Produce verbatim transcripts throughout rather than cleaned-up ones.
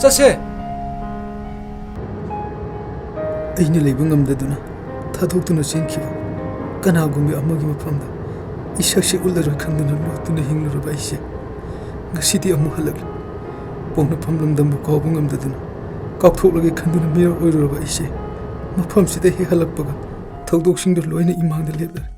ꯆꯠꯁꯦ꯫ ꯑꯩꯅ ꯂꯩꯕ ꯉꯝꯗꯗꯨꯅ ꯊꯥꯗꯣꯛꯇꯨꯅ ꯆꯦꯟꯈꯤꯕ ꯀꯅꯥꯒꯨꯝꯕ ꯑꯃꯒꯤ ꯃꯐꯝꯗ ꯏꯁꯛꯁꯦ ꯎꯠꯂꯔꯣꯏ ꯈꯟꯗꯨꯅ ꯂꯣꯠꯇꯨꯅ ꯍꯤꯡꯂꯨꯔꯕ ꯑꯩꯁꯦ ꯉꯁꯤꯗꯤ ꯑꯃꯨꯛ ꯍꯜꯂꯛꯂꯦ꯫ ꯄꯣꯛꯅꯐꯝ ꯂꯝꯗꯝꯕꯨ ꯀꯥꯎꯕ ꯉꯝꯗꯗꯨꯅ ꯀꯥꯎꯊꯣꯛꯂꯒꯦ ꯈꯟꯗꯨꯅ ꯃꯤꯑꯣꯏ ꯑꯣꯏꯔꯨꯔꯕ ꯑꯩꯁꯦ ꯃꯐꯝꯁꯤꯗ ꯍꯦꯛ ꯍꯜꯂꯛꯄꯒ ꯊꯧꯗꯣꯛꯁꯤꯡꯗꯨ ꯂꯣꯏꯅ ꯏꯃꯥꯡꯗ ꯂꯦꯞꯂꯔꯦ꯫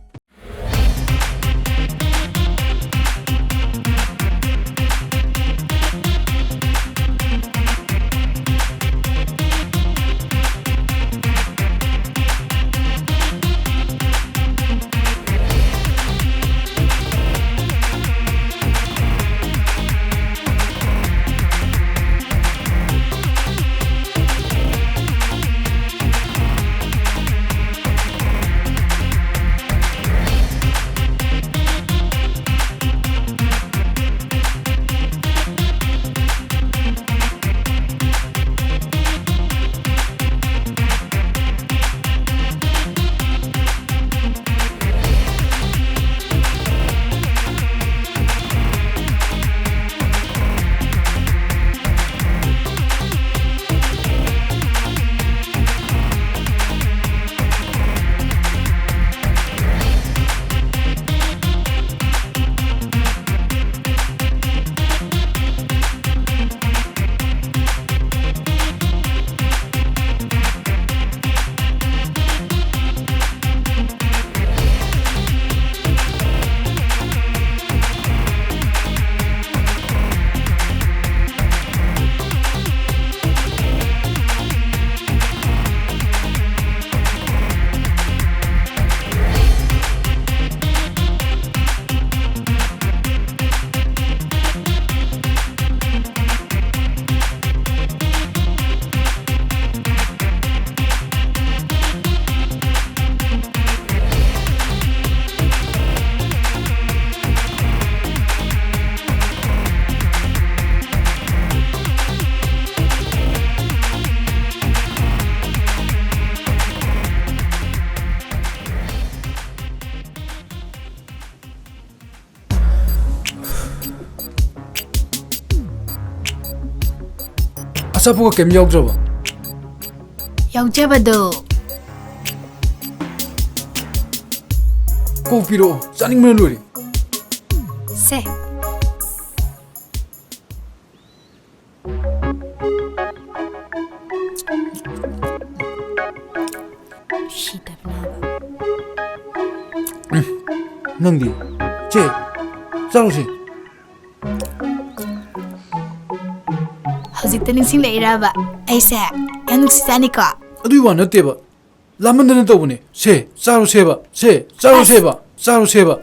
ꯑꯆꯥꯄꯣꯠꯀ ꯀꯩꯝ ꯌꯥꯎꯗ꯭ꯔꯕ? ꯌꯥꯎꯖꯕꯗꯣ꯫ ꯀꯣꯛ ꯄꯤꯔꯛꯑꯣ, ꯆꯥꯅꯤꯡꯕꯅ ꯂꯣꯏꯔꯦ꯫ ꯁꯦ꯫ ꯅꯨꯡꯁꯤꯗꯕꯅ꯫ ꯎꯝ, ꯅꯪꯗꯤ? ꯁꯦ, ꯆꯥꯔꯨꯁꯦ꯫ ꯍꯧꯖꯤꯛꯇ ꯅꯤꯡꯁꯤꯡꯂꯛꯏꯔꯕ? ꯑꯩꯁꯦ ꯌꯥꯝ ꯅꯨꯡꯁꯤꯖꯥꯠꯅꯤꯀꯣ꯫ ꯑꯗꯨꯏ ꯋꯥ ꯅꯠꯇꯦꯕ, ꯂꯥꯃꯟꯗꯅ ꯇꯧꯕꯅꯦ꯫ ꯁꯦ, ꯆꯥꯔꯨꯁꯦꯕ꯫ ꯁꯦ, ꯆꯥꯔꯨꯁꯦꯕ꯫ ꯆꯥꯔꯨꯁꯦꯕ꯫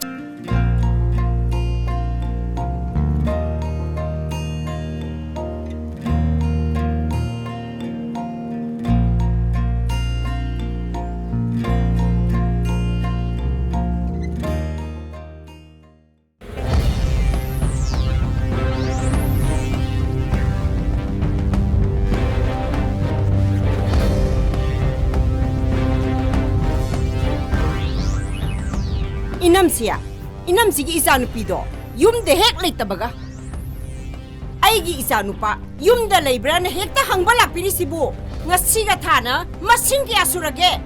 ꯏꯅꯝꯁꯤ, ꯏꯅꯝꯁꯤꯒꯤ ꯏꯆꯥꯅꯨꯄꯤꯗꯣ ꯌꯨꯝꯗ ꯍꯦꯛ ꯂꯩꯇꯕꯒ, ꯑꯩꯒꯤ ꯏꯆꯥꯅꯨꯄꯥ ꯌꯨꯝꯗ ꯂꯩꯕ꯭ꯔꯥꯅ ꯍꯦꯛꯇ ꯍꯪꯕ ꯂꯥꯛꯄꯤꯔꯤꯁꯤꯕꯨ ꯉꯁꯤꯒ ꯊꯥꯅ ꯃꯁꯤꯡ ꯀꯌꯥ ꯁꯨꯔꯒꯦ?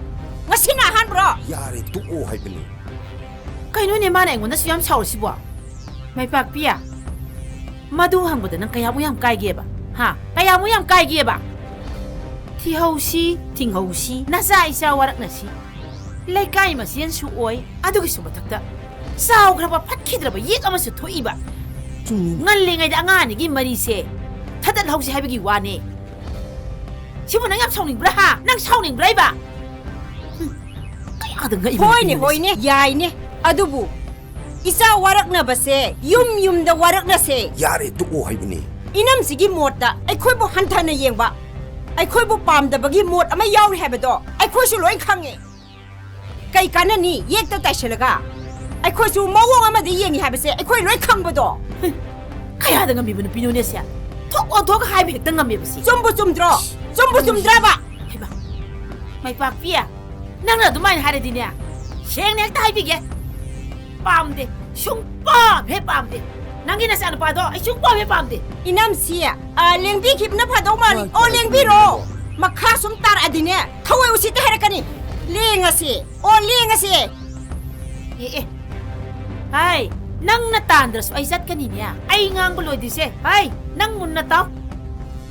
ꯉꯁꯤꯅ ꯑꯍꯥꯟꯕ꯭ꯔꯣ? ꯌꯥꯔꯦ, ꯇꯣꯛꯑꯣ ꯍꯥꯏꯕꯅꯤ꯫ ꯀꯩꯅꯣꯅꯦ ꯃꯥꯅ ꯑꯩꯉꯣꯟꯗꯁꯨ ꯌꯥꯝ ꯁꯥꯎꯔꯤꯁꯤꯕꯣ? ꯃꯥꯏꯄꯥꯛꯄꯤ, ꯃꯗꯨ ꯍꯪꯕꯗ ꯅꯪ ꯀꯌꯥꯃꯨꯛ ꯌꯥꯝ ꯀꯥꯏꯒꯦꯕ? ꯍꯥ? ꯀꯌꯥꯃꯨꯛ ꯌꯥꯝ ꯀꯥꯏꯒꯦꯕ? ꯊꯤꯍꯧꯁꯤ, ꯊꯤꯡꯍꯧꯁꯤ, ꯅꯆꯥ ꯏꯆꯥ ꯋꯥꯔꯛꯅꯁꯤ꯫ ꯂꯩꯀꯥꯏ ꯃꯁꯦꯟꯁꯨ ꯑꯣꯏ, ꯑꯗꯨꯒꯤꯁꯨ ꯃꯊꯛꯇ ꯆꯥꯎꯈ꯭ꯔꯕ ꯐꯠꯈꯤꯗ꯭ꯔꯕ ꯌꯦꯛ ꯑꯃꯁꯨ ꯊꯣꯛꯏꯕ꯫ ꯆꯨꯝꯃꯤ꯫ ꯉꯜꯂꯤꯉꯩꯗ ꯑꯉꯥꯡ ꯑꯅꯤꯒꯤ ꯃꯔꯤꯁꯦ ꯊꯗꯠꯍꯧꯁꯤ ꯍꯥꯏꯕꯒꯤ ꯋꯥꯅꯦ꯫ ꯁꯤꯕꯨ ꯅꯪ ꯌꯥꯝ ꯁꯥꯎꯅꯤꯡꯕ꯭ꯔꯥ ꯍꯥ? ꯅꯪ ꯁꯥꯎꯅꯤꯡꯕ꯭ꯔꯥ ꯏꯕ? ꯍꯨꯝ, ꯀꯌꯥꯗ ꯉꯛꯏꯕ ꯍꯣꯏꯅꯦ, ꯅꯨꯄꯤꯅꯣꯅꯦ ꯁꯤ? ꯍꯣꯏꯅꯦ, ꯌꯥꯏꯅꯦ꯫ ꯑꯗꯨꯕꯨ ꯏꯆꯥ ꯋꯥꯔꯛꯅꯕꯁꯦ ꯌꯨꯝ ꯌꯨꯝꯗ ꯋꯥꯔꯛꯅꯁꯦ꯫ ꯌꯥꯔꯦ, ꯇꯣꯛꯑꯣ ꯍꯥꯏꯕꯅꯦ꯫ ꯏꯅꯝꯁꯤꯒꯤ ꯃꯣꯠꯇ ꯑꯩꯈꯣꯏꯕꯨ ꯍꯟꯊꯅ ꯌꯦꯡꯕ, ꯑꯩꯈꯣꯏꯕꯨ ꯄꯥꯝꯗꯕꯒꯤ ꯃꯣꯠ ꯑꯃ ꯌꯥꯎꯔꯤ ꯍꯥꯏꯕꯗꯣ ꯑꯩꯈꯣꯏꯁꯨ ꯂꯣꯏ ꯈꯪꯉꯦ꯫ ꯀꯩ ꯀꯥꯟꯅꯅꯤ ꯌꯦꯛꯇ ꯇꯥꯏꯁꯜꯂꯒ? ꯑꯩꯈꯣꯏꯁꯨ ꯃꯑꯣꯡ ꯑꯃꯗ ꯌꯦꯡꯉꯤ ꯍꯥꯏꯕꯁꯦ ꯑꯩꯈꯣꯏ ꯂꯣꯏ ꯈꯪꯕꯗꯣ꯫ ꯍꯨꯝ, ꯀꯌꯥꯗ ꯉꯝꯃꯤꯕ ꯅꯨꯄꯤꯅꯣꯅꯦ ꯁꯦ? ꯊꯣꯛ ꯑꯣꯟꯊꯣꯛꯑꯒ ꯍꯥꯏꯕ ꯍꯦꯛꯇ ꯉꯝꯃꯦꯕ ꯁꯤ꯫ ꯆꯨꯝꯕꯨ ꯆꯨꯝꯗ꯭ꯔꯣ? ꯆꯨꯝꯕꯨ ꯆꯨꯝꯗ꯭ꯔꯕ? ꯍꯩꯃꯥ, ꯃꯥꯏꯄꯥꯛꯄꯤ, ꯅꯪꯅ ꯑꯗꯨꯃꯥꯏꯅ ꯍꯥꯏꯔꯗꯤꯅꯦ, ꯁꯦꯡꯅ ꯍꯦꯛꯇ ꯍꯥꯏꯕꯤꯒꯦ, ꯄꯥꯝꯗꯦ, ꯁꯨꯡꯄꯥꯝ ꯍꯦꯛ ꯄꯥꯝꯗꯦ꯫ ꯅꯪꯒꯤ ꯅꯆꯥꯅꯨꯄꯥꯗꯣ ꯑꯩ ꯁꯨꯡ ꯄꯥꯝ ꯍꯦꯛ ꯄꯥꯝꯗꯦ꯫ ꯏꯅꯝꯁꯤ, ꯑ, ꯂꯦꯡꯕꯤꯈꯤꯕꯅ ꯐꯗꯧ ꯃꯥꯜꯂꯤ꯫ ꯑꯣ, ꯂꯦꯡꯕꯤꯔꯣ꯫ ꯃꯈꯥ ꯁꯨꯝ ꯇꯥꯔꯛꯑꯗꯤꯅꯦ, ꯊꯋꯥꯏ ꯎꯁꯤꯠꯇꯦ ꯍꯥꯏꯔꯛꯀꯅꯤ꯫ ꯂꯦꯡꯉꯁꯤ꯫ ꯑꯣ, ꯂꯦꯡꯉꯁꯤ꯫ ꯑꯦ, ꯑꯦ꯫ ꯍꯥꯏ, ꯅꯪꯅ ꯇꯥꯟꯗ꯭ꯔꯁꯨ ꯑꯩ ꯆꯠꯀꯅꯤꯅꯦ꯫ ꯑꯩ ꯉꯥꯡꯕ ꯂꯣꯏꯗ꯭ꯔꯤꯁꯦ꯫ ꯍꯥꯏ, ꯅꯪ ꯃꯨꯟꯅ ꯇꯥꯎ꯫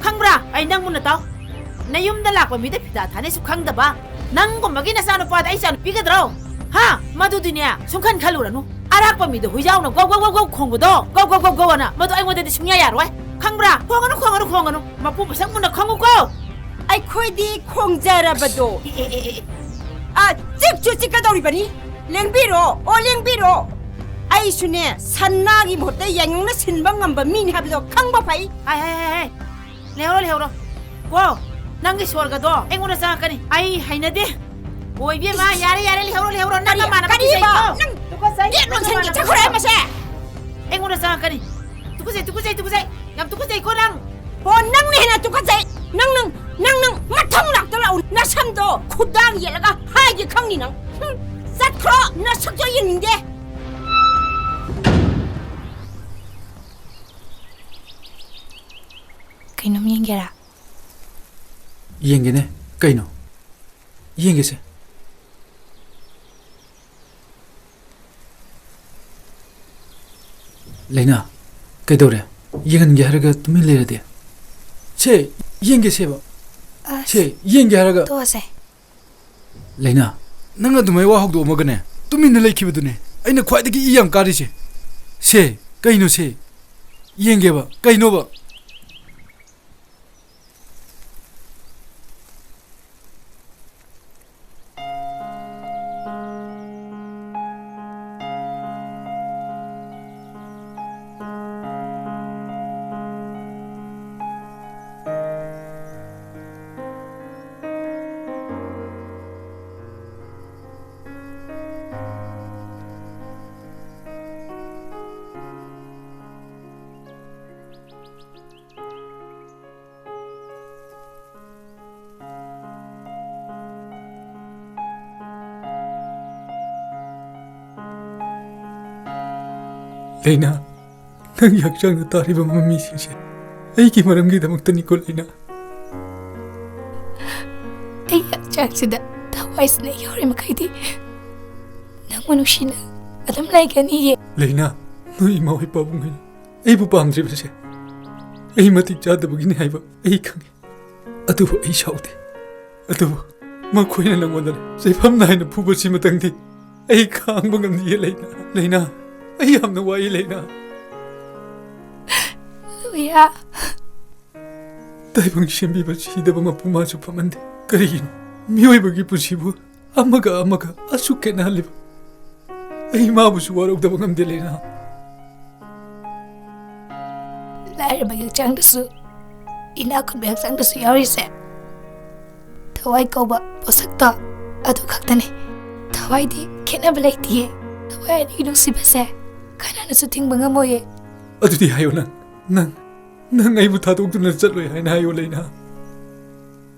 ꯈꯪꯕ꯭ꯔꯥ? ꯑꯩ ꯅꯪ ꯃꯨꯟꯅ ꯇꯥꯎ꯫ ꯅꯌꯨꯝꯗ ꯂꯥꯛꯄ ꯃꯤꯗ ꯐꯤꯗꯥ ꯊꯥꯅꯩꯁꯨ ꯈꯪꯗꯕ ꯅꯪꯒꯨꯝꯕꯒꯤ ꯅꯆꯥꯅꯨꯄꯥꯗ ꯑꯩ ꯆꯥꯅꯨꯄꯤꯒꯗ꯭ꯔꯣ? ꯍꯥ? ꯃꯗꯨꯗꯤꯅꯦ, ꯁꯨꯡꯈꯟ ꯈꯜꯂꯨꯔꯅꯨ꯫ ꯑꯔꯥꯛꯄ ꯃꯤꯗ ꯍꯨꯏꯖꯥꯎꯅ ꯒꯧ ꯒꯧ ꯒꯧ ꯒꯧ ꯈꯣꯡꯕꯗꯣ, ꯒꯧ ꯒꯧ ꯒꯧ ꯒꯧ ꯑꯅ, ꯃꯗꯨ ꯑꯩꯉꯣꯟꯗꯗꯤ ꯁꯨꯡꯌꯥ ꯌꯥꯔꯣꯏ꯫ ꯈꯪꯕ꯭ꯔꯥ? ꯈꯣꯡꯒꯅꯨ, ꯈꯣꯡꯒꯅꯨ, ꯈꯣꯡꯒꯅꯨ꯫ ꯃꯄꯨ ꯃꯁꯛ ꯃꯨꯟꯅ ꯈꯪꯉꯨꯀꯣ꯫ ꯑꯩꯈꯣꯏꯗꯤ ꯈꯣꯡꯖꯔꯕꯗꯣ꯫ ꯑꯦ, ꯑꯦ, ꯑꯦ, ꯑꯦ꯫ ꯑ, ꯆꯤꯛꯁꯨ ꯆꯤꯛꯀꯗꯧꯔꯤꯕꯅꯤ꯫ ꯂꯦꯡꯕꯤꯔꯣ, ꯑꯣ, ꯂꯦꯡꯕꯤꯔꯣ꯫ ꯑꯩꯁꯨꯅꯦ, ꯁꯅꯥꯒꯤ ꯃꯍꯨꯠꯇ ꯌꯥꯏꯉꯪꯅ ꯁꯤꯟꯕ ꯉꯝꯕ ꯃꯤꯅꯤ ꯍꯥꯏꯕꯗꯣ ꯈꯪꯕ ꯐꯩ꯫ ꯍꯥꯏ, ꯍꯥꯏ, ꯍꯥꯏ, ꯍꯥꯏ꯫ ꯂꯩꯍꯧꯔꯣ, ꯂꯩꯍꯧꯔꯣ꯫ ꯀꯣ, ꯅꯪꯒꯤ ꯁꯣꯔꯒꯗꯣ ꯑꯩꯉꯣꯟꯗ ꯆꯪꯉꯛꯀꯅꯤ꯫ ꯑꯩ ꯍꯩꯅꯗꯦ꯫ ꯑꯣ, ꯏꯕꯦꯝꯃ, ꯌꯥꯔꯦ, ꯌꯥꯔꯦ, ꯂꯩꯍꯧꯔꯣ, ꯂꯩꯍꯧꯔꯣ꯫ ꯅꯪ ꯀꯔꯤ, ꯅꯃꯥꯟꯅꯕ ꯀꯔꯤꯕ? ꯇꯤꯟꯅꯩꯀꯣ? ꯅꯪ ꯇꯨꯀꯠꯆꯩ, ꯌꯦꯠ ꯅꯪ ꯂꯣꯟꯁꯤꯟꯒꯦ ꯅꯃꯥꯟꯅꯕ ꯆꯠꯈ꯭ꯔꯦ ꯇꯤꯟꯅꯩꯀꯣ? ꯃꯁꯦ꯫ ꯑꯩꯉꯣꯟꯗ ꯆꯪꯉꯛꯀꯅꯤ꯫ ꯇꯨꯀꯠꯆꯩ, ꯇꯨꯀꯠꯆꯩ, ꯇꯨꯀꯠꯆꯩ꯫ ꯌꯥꯝ ꯇꯨꯀꯠꯆꯩꯀꯣ ꯅꯪ꯫ ꯑꯣ, ꯅꯪꯅ ꯍꯦꯟꯅ ꯇꯨꯀꯠꯆꯩ꯫ ꯅꯪ, ꯅꯪ, ꯅꯪ, ꯅꯪ ꯃꯊꯪ ꯂꯥꯛꯇ ꯂꯥꯛꯎ꯫ ꯅꯁꯝꯗꯣ ꯈꯨꯗꯥꯡ ꯌꯦꯠꯂꯒ ꯍꯥꯏꯒꯦ ꯈꯪꯅꯤ ꯅꯪ꯫ ꯍꯨꯝ, ꯆꯠꯈ꯭ꯔꯣ, ꯅꯁꯛꯇꯣ ꯌꯦꯡꯅꯤꯡꯗꯦ꯫ ꯀꯩꯅꯣꯝ ꯌꯦꯡꯒꯦꯔꯥ? ꯌꯦꯡꯒꯦꯅꯦ꯫ ꯀꯩꯅꯣ? ꯌꯦꯡꯒꯦꯁꯦ꯫ ꯂꯩꯅꯥ, ꯀꯩꯗꯧꯔꯦ? ꯌꯦꯡꯍꯟꯒꯦ ꯍꯥꯏꯔꯒ ꯇꯨꯃꯤꯟ ꯂꯩꯔꯗꯤ? ꯁꯦ, ꯌꯦꯡꯒꯦꯁꯦꯕ꯫ ꯑꯁ, ꯁꯦ, ꯌꯦꯡꯒꯦ ꯍꯥꯏꯔꯒ꯫ ꯇꯣꯛꯑꯁꯦ꯫ ꯂꯩꯅꯥ, ꯅꯪ ꯑꯗꯨꯃꯥꯏ ꯋꯥ ꯍꯧꯗꯣꯛꯑꯝꯃꯒꯅꯦ, ꯇꯨꯃꯤꯟꯅ ꯂꯩꯈꯤꯕꯗꯨꯅꯦ ꯑꯩꯅ ꯈ꯭ꯋꯥꯏꯗꯒꯤ ꯏ ꯌꯥꯝ ꯀꯥꯔꯤꯁꯦ꯫ ꯁꯦ, ꯀꯩꯅꯣ ꯁꯦ? ꯌꯦꯡꯒꯦꯕ, ꯀꯩꯅꯣꯕ? ꯂꯩꯅꯥ, ꯅꯪꯒꯤ ꯍꯛꯆꯥꯡꯗ ꯇꯥꯔꯤꯕ ꯃꯃꯤꯁꯤꯡꯁꯦ ꯑꯩꯒꯤ ꯃꯔꯝꯒꯤꯗꯃꯛꯇꯅꯤꯀꯣ, ꯂꯩꯅꯥ꯫ ꯑꯩꯒꯤ ꯍꯛꯆꯥꯡꯁꯤꯗ ꯊꯋꯥꯏꯁꯤꯅ ꯌꯥꯎꯔꯤ ꯃꯈꯩꯗꯤ ꯅꯪꯕꯨ ꯅꯨꯡꯁꯤꯅ ꯑꯗꯨꯝ ꯂꯩꯒꯅꯤꯌꯦ꯫ ꯂꯩꯅꯥ, ꯅꯣꯏ ꯏꯃꯥ ꯍꯣꯏ ꯄꯥꯕꯨꯡ ꯍꯣꯏꯅ ꯑꯩꯕꯨ ꯄꯥꯝꯗ꯭ꯔꯤꯕꯁꯦ ꯑꯩ ꯃꯇꯤꯛ ꯆꯥꯗꯕꯒꯤꯅꯤ ꯍꯥꯏꯕ ꯑꯩ ꯈꯪꯉꯤ꯫ ꯑꯗꯨꯕꯨ ꯑꯩ ꯁꯥꯎꯗꯦ꯫ ꯑꯗꯨꯕꯨ ꯃꯈꯣꯏꯅ ꯅꯪꯉꯣꯟꯗ ꯆꯩꯐꯝ ꯅꯥꯏꯅ ꯐꯨꯕꯁꯤꯃꯇꯪꯗꯤ ꯑꯩ ꯈꯥꯡꯕ ꯉꯝꯗꯤꯌꯦ, ꯂꯩꯅꯥ꯫ ꯂꯩꯅꯥ, ꯑꯩ ꯌꯥꯝꯅ ꯋꯥꯏ, ꯂꯩꯅꯥ꯫ ꯂꯨꯌꯥ꯫ ꯇꯥꯏꯕꯪ ꯁꯦꯝꯕꯤꯕ ꯁꯤꯗꯕ ꯃꯄꯨ ꯃꯥꯁꯨ ꯐꯝꯍꯟꯗꯦ꯫ ꯀꯔꯤꯒꯤꯅꯣ ꯃꯤꯑꯣꯏꯕꯒꯤ ꯄꯨꯟꯁꯤꯕꯨ ꯑꯃꯒ ꯑꯃꯒ ꯑꯁꯨꯛ ꯈꯦꯠꯅꯍꯜꯂꯤꯕ? ꯑꯩ ꯃꯥꯕꯨꯁꯨ ꯋꯥꯔꯧꯗꯕ ꯉꯝꯗꯦ, ꯂꯩꯅꯥ꯫ ꯂꯥꯏꯔꯕꯒꯤ ꯍꯛꯆꯥꯡꯗꯁꯨ, ꯏꯅꯥꯛ ꯈꯨꯟꯕꯒꯤ ꯍꯛꯆꯥꯡꯗꯁꯨ ꯌꯥꯎꯔꯤꯁꯦ ꯊꯋꯥꯏ ꯀꯧꯕ ꯄꯣꯠꯁꯛꯇꯣ ꯑꯗꯨ ꯈꯛꯇꯅꯤ꯫ ꯊꯋꯥꯏꯗꯤ ꯈꯦꯠꯅꯕ ꯂꯩꯇꯤꯌꯦ꯫ ꯊꯋꯥꯏ ꯑꯅꯤꯒꯤ ꯅꯨꯡꯁꯤꯕꯁꯦ ꯀꯅꯥꯅꯁꯨ ꯊꯤꯡꯕ ꯉꯝꯃꯣꯏꯌꯦ꯫ ꯑꯗꯨꯗꯤ ꯍꯥꯏꯌꯣ, ꯅꯪ, ꯅꯪ, ꯅꯪ ꯑꯩꯕꯨ ꯊꯥꯗꯣꯛꯇꯨꯅ ꯆꯠꯂꯣꯏ ꯍꯥꯏꯅ ꯍꯥꯏꯌꯣ, ꯂꯩꯅꯥ꯫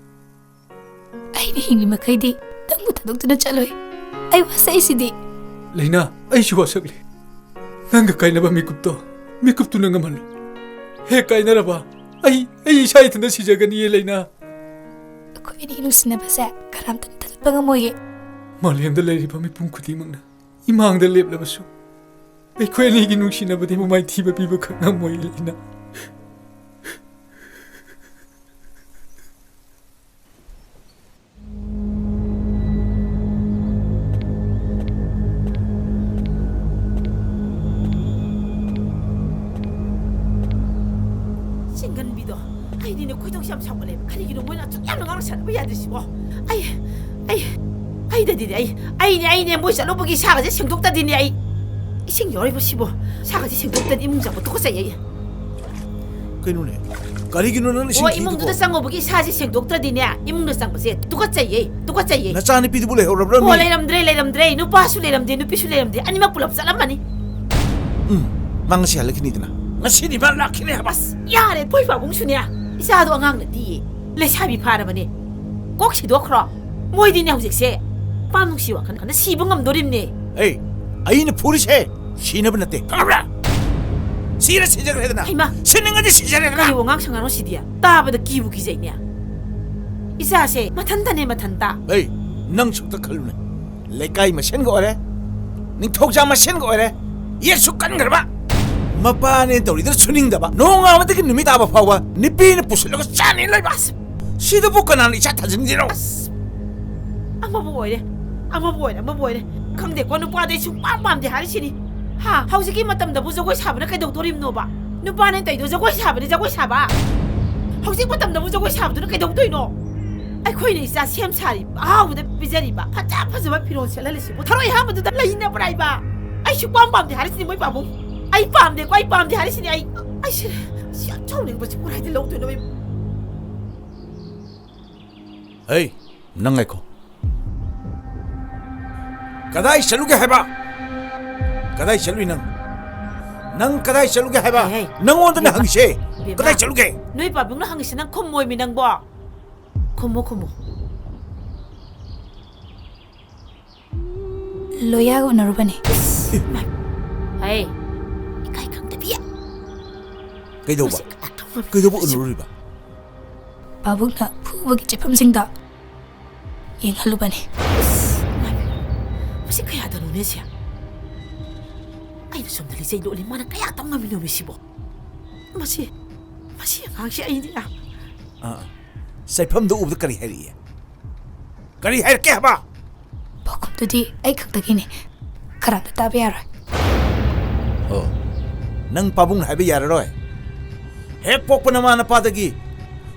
ꯑꯩꯅ ꯍꯤꯡꯂꯤ ꯃꯈꯩꯗꯤ ꯅꯪꯕꯨ ꯊꯥꯗꯣꯛꯇꯨꯅ ꯆꯠꯂꯣꯏ꯫ ꯑꯩ ꯋꯥꯁꯛꯏꯁꯤꯗꯤ꯫ ꯂꯩꯅꯥ, ꯑꯩꯁꯨ ꯋꯥꯁꯛꯂꯤ꯫ ꯅꯪꯒ ꯀꯥꯏꯅꯕ ꯃꯤꯀꯨꯞꯇꯣ ꯃꯤꯀꯨꯞꯇꯨꯅ ꯉꯝꯍꯜꯂꯨ꯫ ꯍꯦꯛ ꯀꯥꯏꯅꯔꯕ ꯑꯩ, ꯑꯩ ꯏꯁꯥ ꯏꯊꯟꯇ ꯁꯤꯖꯒꯅꯤꯌꯦ, ꯂꯩꯅꯥ꯫ ꯑꯩꯈꯣꯏ ꯑꯅꯤ ꯅꯨꯡꯁꯤꯅꯕꯁꯦ ꯀꯅꯥꯝꯇꯅ ꯊꯥꯗꯣꯛꯄ ꯉꯝꯃꯣꯏꯌꯦ꯫ ꯃꯥꯂꯦꯝꯗ ꯂꯩꯔꯤꯕ ꯃꯤꯄꯨꯝ ꯈꯨꯗꯤꯡꯃꯛꯅ ꯏꯃꯥꯡꯗ ꯂꯦꯞꯂꯕꯁꯨ ꯑꯩꯈꯣꯏ ꯑꯅꯤꯒꯤ ꯅꯨꯡꯁꯤꯅꯕꯗꯤ ꯃꯥꯏꯊꯤꯕ ꯄꯤꯕꯈꯛ ꯉꯝꯃꯣꯏ, ꯂꯩꯅꯥ꯫ ꯆꯤꯡꯒꯟꯕꯤꯗꯣ, ꯑꯩꯗꯤꯅꯦ ꯈꯣꯏꯗꯧꯁꯦ ꯌꯥꯝ ꯁꯥꯎꯒꯠꯂꯦꯕ꯫ ꯀꯔꯤꯒꯤꯅꯣ ꯃꯣꯏꯅ ꯑꯁꯨꯛ ꯌꯥꯝꯅ ꯉꯥꯡꯅ ꯁꯥꯟꯅꯕ ꯌꯥꯗ꯭ꯔꯤꯁꯤꯕꯣ? ꯑꯩ, ꯑꯩ, ꯑꯩꯗꯗꯤꯅꯦ, ꯑꯩ, ꯑꯩꯅꯦ, ꯑꯩꯅꯦ, ꯃꯣꯏ ꯆꯠꯂꯨꯕꯒꯤ ꯁꯥꯒꯁꯦ ꯁꯦꯡꯗꯣꯛꯇꯗꯤꯅꯦ ꯑꯩ ꯏꯁꯤꯡ ꯌꯥꯎꯔꯤꯕ ꯁꯤꯕꯣ? ꯁꯥꯒꯁꯦ ꯁꯦꯡꯗꯣꯛꯇꯗꯤ ꯏꯃꯨꯡ ꯆꯪꯕ ꯇꯨꯀꯠꯆꯩ ꯑꯩ꯫ ꯀꯩꯅꯣꯅꯦ? ꯀꯔꯤꯒꯤꯅꯣ ꯅꯪꯅ ꯏꯁꯤꯡ ꯑꯣ, ꯈꯤꯛꯏꯗꯨꯕꯣ? ꯏꯃꯨꯡꯗꯨꯗ ꯆꯪꯉꯨꯕꯒꯤ ꯏꯁꯥꯁꯦ ꯁꯦꯡꯗꯣꯛꯇ꯭ꯔꯗꯤꯅꯦ, ꯏꯃꯨꯡꯗ ꯆꯪꯕꯁꯦ ꯇꯨꯀꯠꯆꯩꯌꯦ, ꯇꯨꯀꯠꯆꯩꯌꯦ꯫ ꯅꯆꯥꯅꯨꯄꯤꯗꯨꯕꯨ ꯂꯩꯍꯧꯔꯕ꯭ꯔꯥ ꯑꯣ, ꯃꯤ? ꯂꯩꯔꯝꯗ꯭ꯔꯦ, ꯂꯩꯔꯝꯗ꯭ꯔꯦ꯫ ꯅꯨꯄꯥꯁꯨ ꯂꯩꯔꯝꯗꯦ, ꯅꯨꯄꯤꯁꯨ ꯂꯩꯔꯝꯗꯦ꯫ ꯑꯅꯤꯃꯛ ꯄꯨꯂꯞ ꯆꯠꯂꯝꯃꯅꯤ꯫ ꯎꯝ, ꯃꯥ ꯉꯁꯤ ꯍꯜꯂꯛꯈꯤꯅꯤꯗꯅ꯫ ꯉꯁꯤꯗꯤ ꯃꯥ ꯂꯥꯛꯈꯤꯅꯤ ꯍꯥꯏꯕ꯫ ꯑꯁ, ꯌꯥꯔꯦ, ꯄꯣꯏ ꯄꯥꯕꯨꯡꯁꯨꯅꯦ꯫ ꯏꯆꯥꯗꯣ ꯑꯉꯥꯡ ꯅꯠꯇꯤꯌꯦ, ꯂꯩꯁꯥꯕꯤ ꯐꯥꯔꯕꯅꯦ꯫ ꯀꯣꯛ ꯁꯤꯗꯣꯛꯈ꯭ꯔꯣ꯫ ꯃꯣꯏꯗꯤꯅꯦ ꯍꯧꯖꯤꯛꯁꯦ ꯅꯨꯄꯥ ꯅꯨꯡꯁꯤ ꯋꯥꯈꯜ ꯈꯟꯅ ꯁꯤꯕ ꯉꯝꯗꯣꯔꯤꯕꯅꯦ꯫ ꯑꯩ, ꯑꯩꯅ ꯐꯨꯔꯤꯁꯦ ꯁꯤꯅꯕ ꯅꯠꯇꯦ, ꯈꯪꯉꯕ꯭ꯔꯥ? ꯁꯤꯔ ꯁꯤꯖꯈ꯭ꯔꯦꯗꯅ꯫ ꯍꯩꯃꯥ! ꯁꯤꯅꯤꯡꯉꯗꯤ ꯁꯤꯖꯔꯦꯗꯅ꯫ ꯀꯔꯤ ꯋꯥꯉꯥꯡ ꯁꯉꯥꯡꯅꯣ ꯁꯤꯗꯤ? ꯇꯥꯕꯗ ꯀꯤꯕꯨ ꯀꯤꯖꯩꯅꯦ꯫ ꯏꯆꯥꯁꯦ ꯃꯊꯟꯇꯅꯦ, ꯃꯊꯟꯇ꯫ ꯑꯩ, ꯅꯪꯁꯨ ꯑꯝꯇ ꯈꯜꯂꯨꯅꯦ꯫ ꯂꯩꯀꯥꯏ ꯃꯁꯦꯟꯒ ꯑꯣꯏꯔꯦ, ꯅꯤꯡꯊꯧꯖꯥ ꯃꯁꯦꯟꯒ ꯑꯣꯏꯔꯦ, ꯌꯦꯠꯁꯨ ꯀꯟꯈ꯭ꯔꯕ꯫ ꯃꯄꯥꯅꯦ ꯇꯧꯔꯤꯗꯨꯅ ꯁꯨꯅꯤꯡꯗꯕ, ꯅꯣꯡꯉꯥꯟꯕꯗꯒꯤ ꯅꯨꯃꯤꯠ ꯇꯥꯕ ꯐꯥꯎꯕ ꯅꯨꯄꯤꯅ ꯄꯨꯁꯤꯜꯂꯒ ꯆꯥꯅꯤ ꯂꯩꯕ꯫ ꯑꯁ! ꯁꯤꯗꯕꯨ ꯀꯅꯥꯅ ꯏꯆꯥ ꯊꯥꯖꯤꯟꯒꯦꯔꯣ? ꯑꯁ! ꯑꯃꯕꯨ ꯑꯣꯏꯔꯦ, ꯑꯃꯕꯨ ꯑꯣꯏꯔꯦ, ꯑꯃꯕꯨ ꯑꯣꯏꯔꯦ꯫ ꯈꯪꯗꯦꯀꯣ, ꯅꯨꯄꯥꯗ ꯑꯩ ꯁꯨꯡꯄꯥꯝ ꯄꯥꯝꯗꯦ ꯍꯥꯏꯔꯤꯁꯤꯅꯤ꯫ ꯍꯥ? ꯍꯧꯖꯤꯛꯀꯤ ꯃꯇꯝꯗꯕꯨ ꯖꯒꯣꯏ ꯁꯥꯕꯅ ꯀꯩꯗꯧꯗꯣꯔꯤꯕꯅꯣꯕ? ꯅꯨꯄꯥꯅ ꯇꯧꯗꯣ ꯖꯒꯣꯏ ꯁꯥꯕꯅꯤ, ꯖꯒꯣꯏ ꯁꯥꯕ꯫ ꯍꯧꯖꯤꯛ ꯃꯇꯝꯗꯕꯨ ꯖꯒꯣꯏ ꯁꯥꯕꯗꯨꯅ ꯀꯩꯗꯧꯗꯣꯏꯅꯣ? ꯑꯩꯈꯣꯏꯅ ꯏꯆꯥ ꯁꯦꯝ ꯁꯥꯔꯤꯕ, ꯑꯍꯥꯎꯕꯗ ꯄꯤꯖꯔꯤꯕ, ꯐꯖ ꯐꯖꯕ ꯐꯤꯔꯣꯜ ꯁꯦꯠꯍꯜꯂꯤꯁꯤꯕꯨ ꯊꯔꯣꯏ ꯑꯍꯥꯝꯕꯗꯨꯗ ꯂꯩꯅꯕ꯭ꯔꯥ ꯏꯕ? ꯑꯩ ꯁꯨꯡꯄꯥꯝ ꯄꯥꯝꯗꯦ ꯍꯥꯏꯔꯤꯁꯤꯅꯤ, ꯃꯣꯏ ꯄꯥꯕꯨꯡ꯫ ꯑꯩ ꯄꯥꯝꯗꯦꯀꯣ, ꯑꯩ ꯄꯥꯝꯗꯦ ꯍꯥꯏꯔꯤꯁꯤꯅꯤ꯫ ꯑꯩ, ꯑꯩ ꯁꯤ, ꯁꯤ ꯌꯥꯝ ꯁꯥꯎꯅꯤꯡꯕꯁꯤ ꯀꯗꯥꯏꯗ ꯂꯧꯗꯣꯏꯅꯣ ꯑꯩ? ꯍꯩ, ꯅꯪ ꯉꯥꯏꯈꯣ꯫ ꯀꯗꯥꯏ ꯆꯠꯂꯨꯒꯦ ꯍꯥꯏꯕ? ꯀꯗꯥꯏ ꯆꯠꯂꯨꯏ ꯅꯪ? ꯅꯪ ꯀꯗꯥꯏ ꯆꯠꯂꯨꯒꯦ ꯍꯥꯏꯕ? ꯍꯦ, ꯍꯦ꯫ ꯅꯪꯉꯣꯟꯗꯅ ꯕꯦꯝꯃ, ꯍꯪꯉꯤꯁꯦ꯫ ꯕꯦꯝꯃ꯫ ꯀꯗꯥꯏ ꯆꯠꯂꯨꯒꯦ? ꯅꯣꯏ ꯄꯥꯕꯨꯡꯅ ꯍꯪꯉꯤꯁꯦ ꯅꯪ ꯈꯨꯝꯃꯣꯏꯃꯤ ꯅꯪꯕꯣ꯫ ꯈꯨꯝꯃꯣ, ꯈꯨꯝꯃꯣ꯫ ꯂꯣꯌꯥꯒ ꯎꯅꯔꯨꯕꯅꯤ꯫ ꯍꯦ꯫ ꯏꯀꯥꯏ ꯈꯪꯗꯕꯤ꯫ ꯀꯩꯗꯧꯕ? ꯃꯁꯤ ꯀꯅꯥ ꯈꯪꯕ ꯀꯩꯗꯧꯕ ꯃꯤꯁꯤꯕꯨ? ꯎꯅꯔꯨꯔꯤꯕ? ꯄꯥꯕꯨꯡꯅ ꯐꯨꯕꯒꯤ ꯆꯤꯐꯝꯁꯤꯡꯗꯣ ꯌꯦꯡꯍꯜꯂꯨꯕꯅꯤ꯫ ꯏꯁ, ꯏꯃꯥꯏ ꯄꯦꯝꯃ, ꯃꯁꯤ ꯀꯌꯥꯗꯅꯣꯅꯦ ꯁꯦ? ꯑꯩꯅ ꯁꯣꯝꯗ ꯂꯤꯆꯩ ꯂꯣꯜꯂꯤ, ꯃꯥꯅ ꯀꯌꯥ ꯇꯝ ꯉꯝꯃꯤꯅꯣꯃꯤ ꯁꯤꯕꯣ? ꯃꯁꯤ, ꯃꯁꯤ ꯑꯉꯥꯡꯁꯤ ꯑꯩꯗꯤ ꯌꯥꯝ ꯑꯥ, ꯑꯥ꯫ ꯆꯩꯐꯝꯗꯣ ꯎꯕꯗ ꯀꯔꯤ ꯍꯥꯏꯔꯛꯏ? ꯀꯔꯤ ꯍꯥꯏꯔꯛꯀꯦ ꯍꯥꯏꯕ? ꯄꯥꯎꯈꯨꯝꯗꯨꯗꯤ ꯑꯩ ꯈꯛꯇꯒꯤꯅꯤ꯫ ꯈꯔ ꯑꯝꯇ ꯇꯥꯕ ꯌꯥꯔꯣꯏ? ꯑꯣ, ꯅꯪ ꯄꯥꯕꯨꯡꯅ ꯍꯥꯏꯕ ꯌꯥꯔꯔꯣꯏ? ꯍꯦꯛ ꯄꯣꯛꯄ ꯅꯃꯥ ꯅꯄꯥꯗꯒꯤ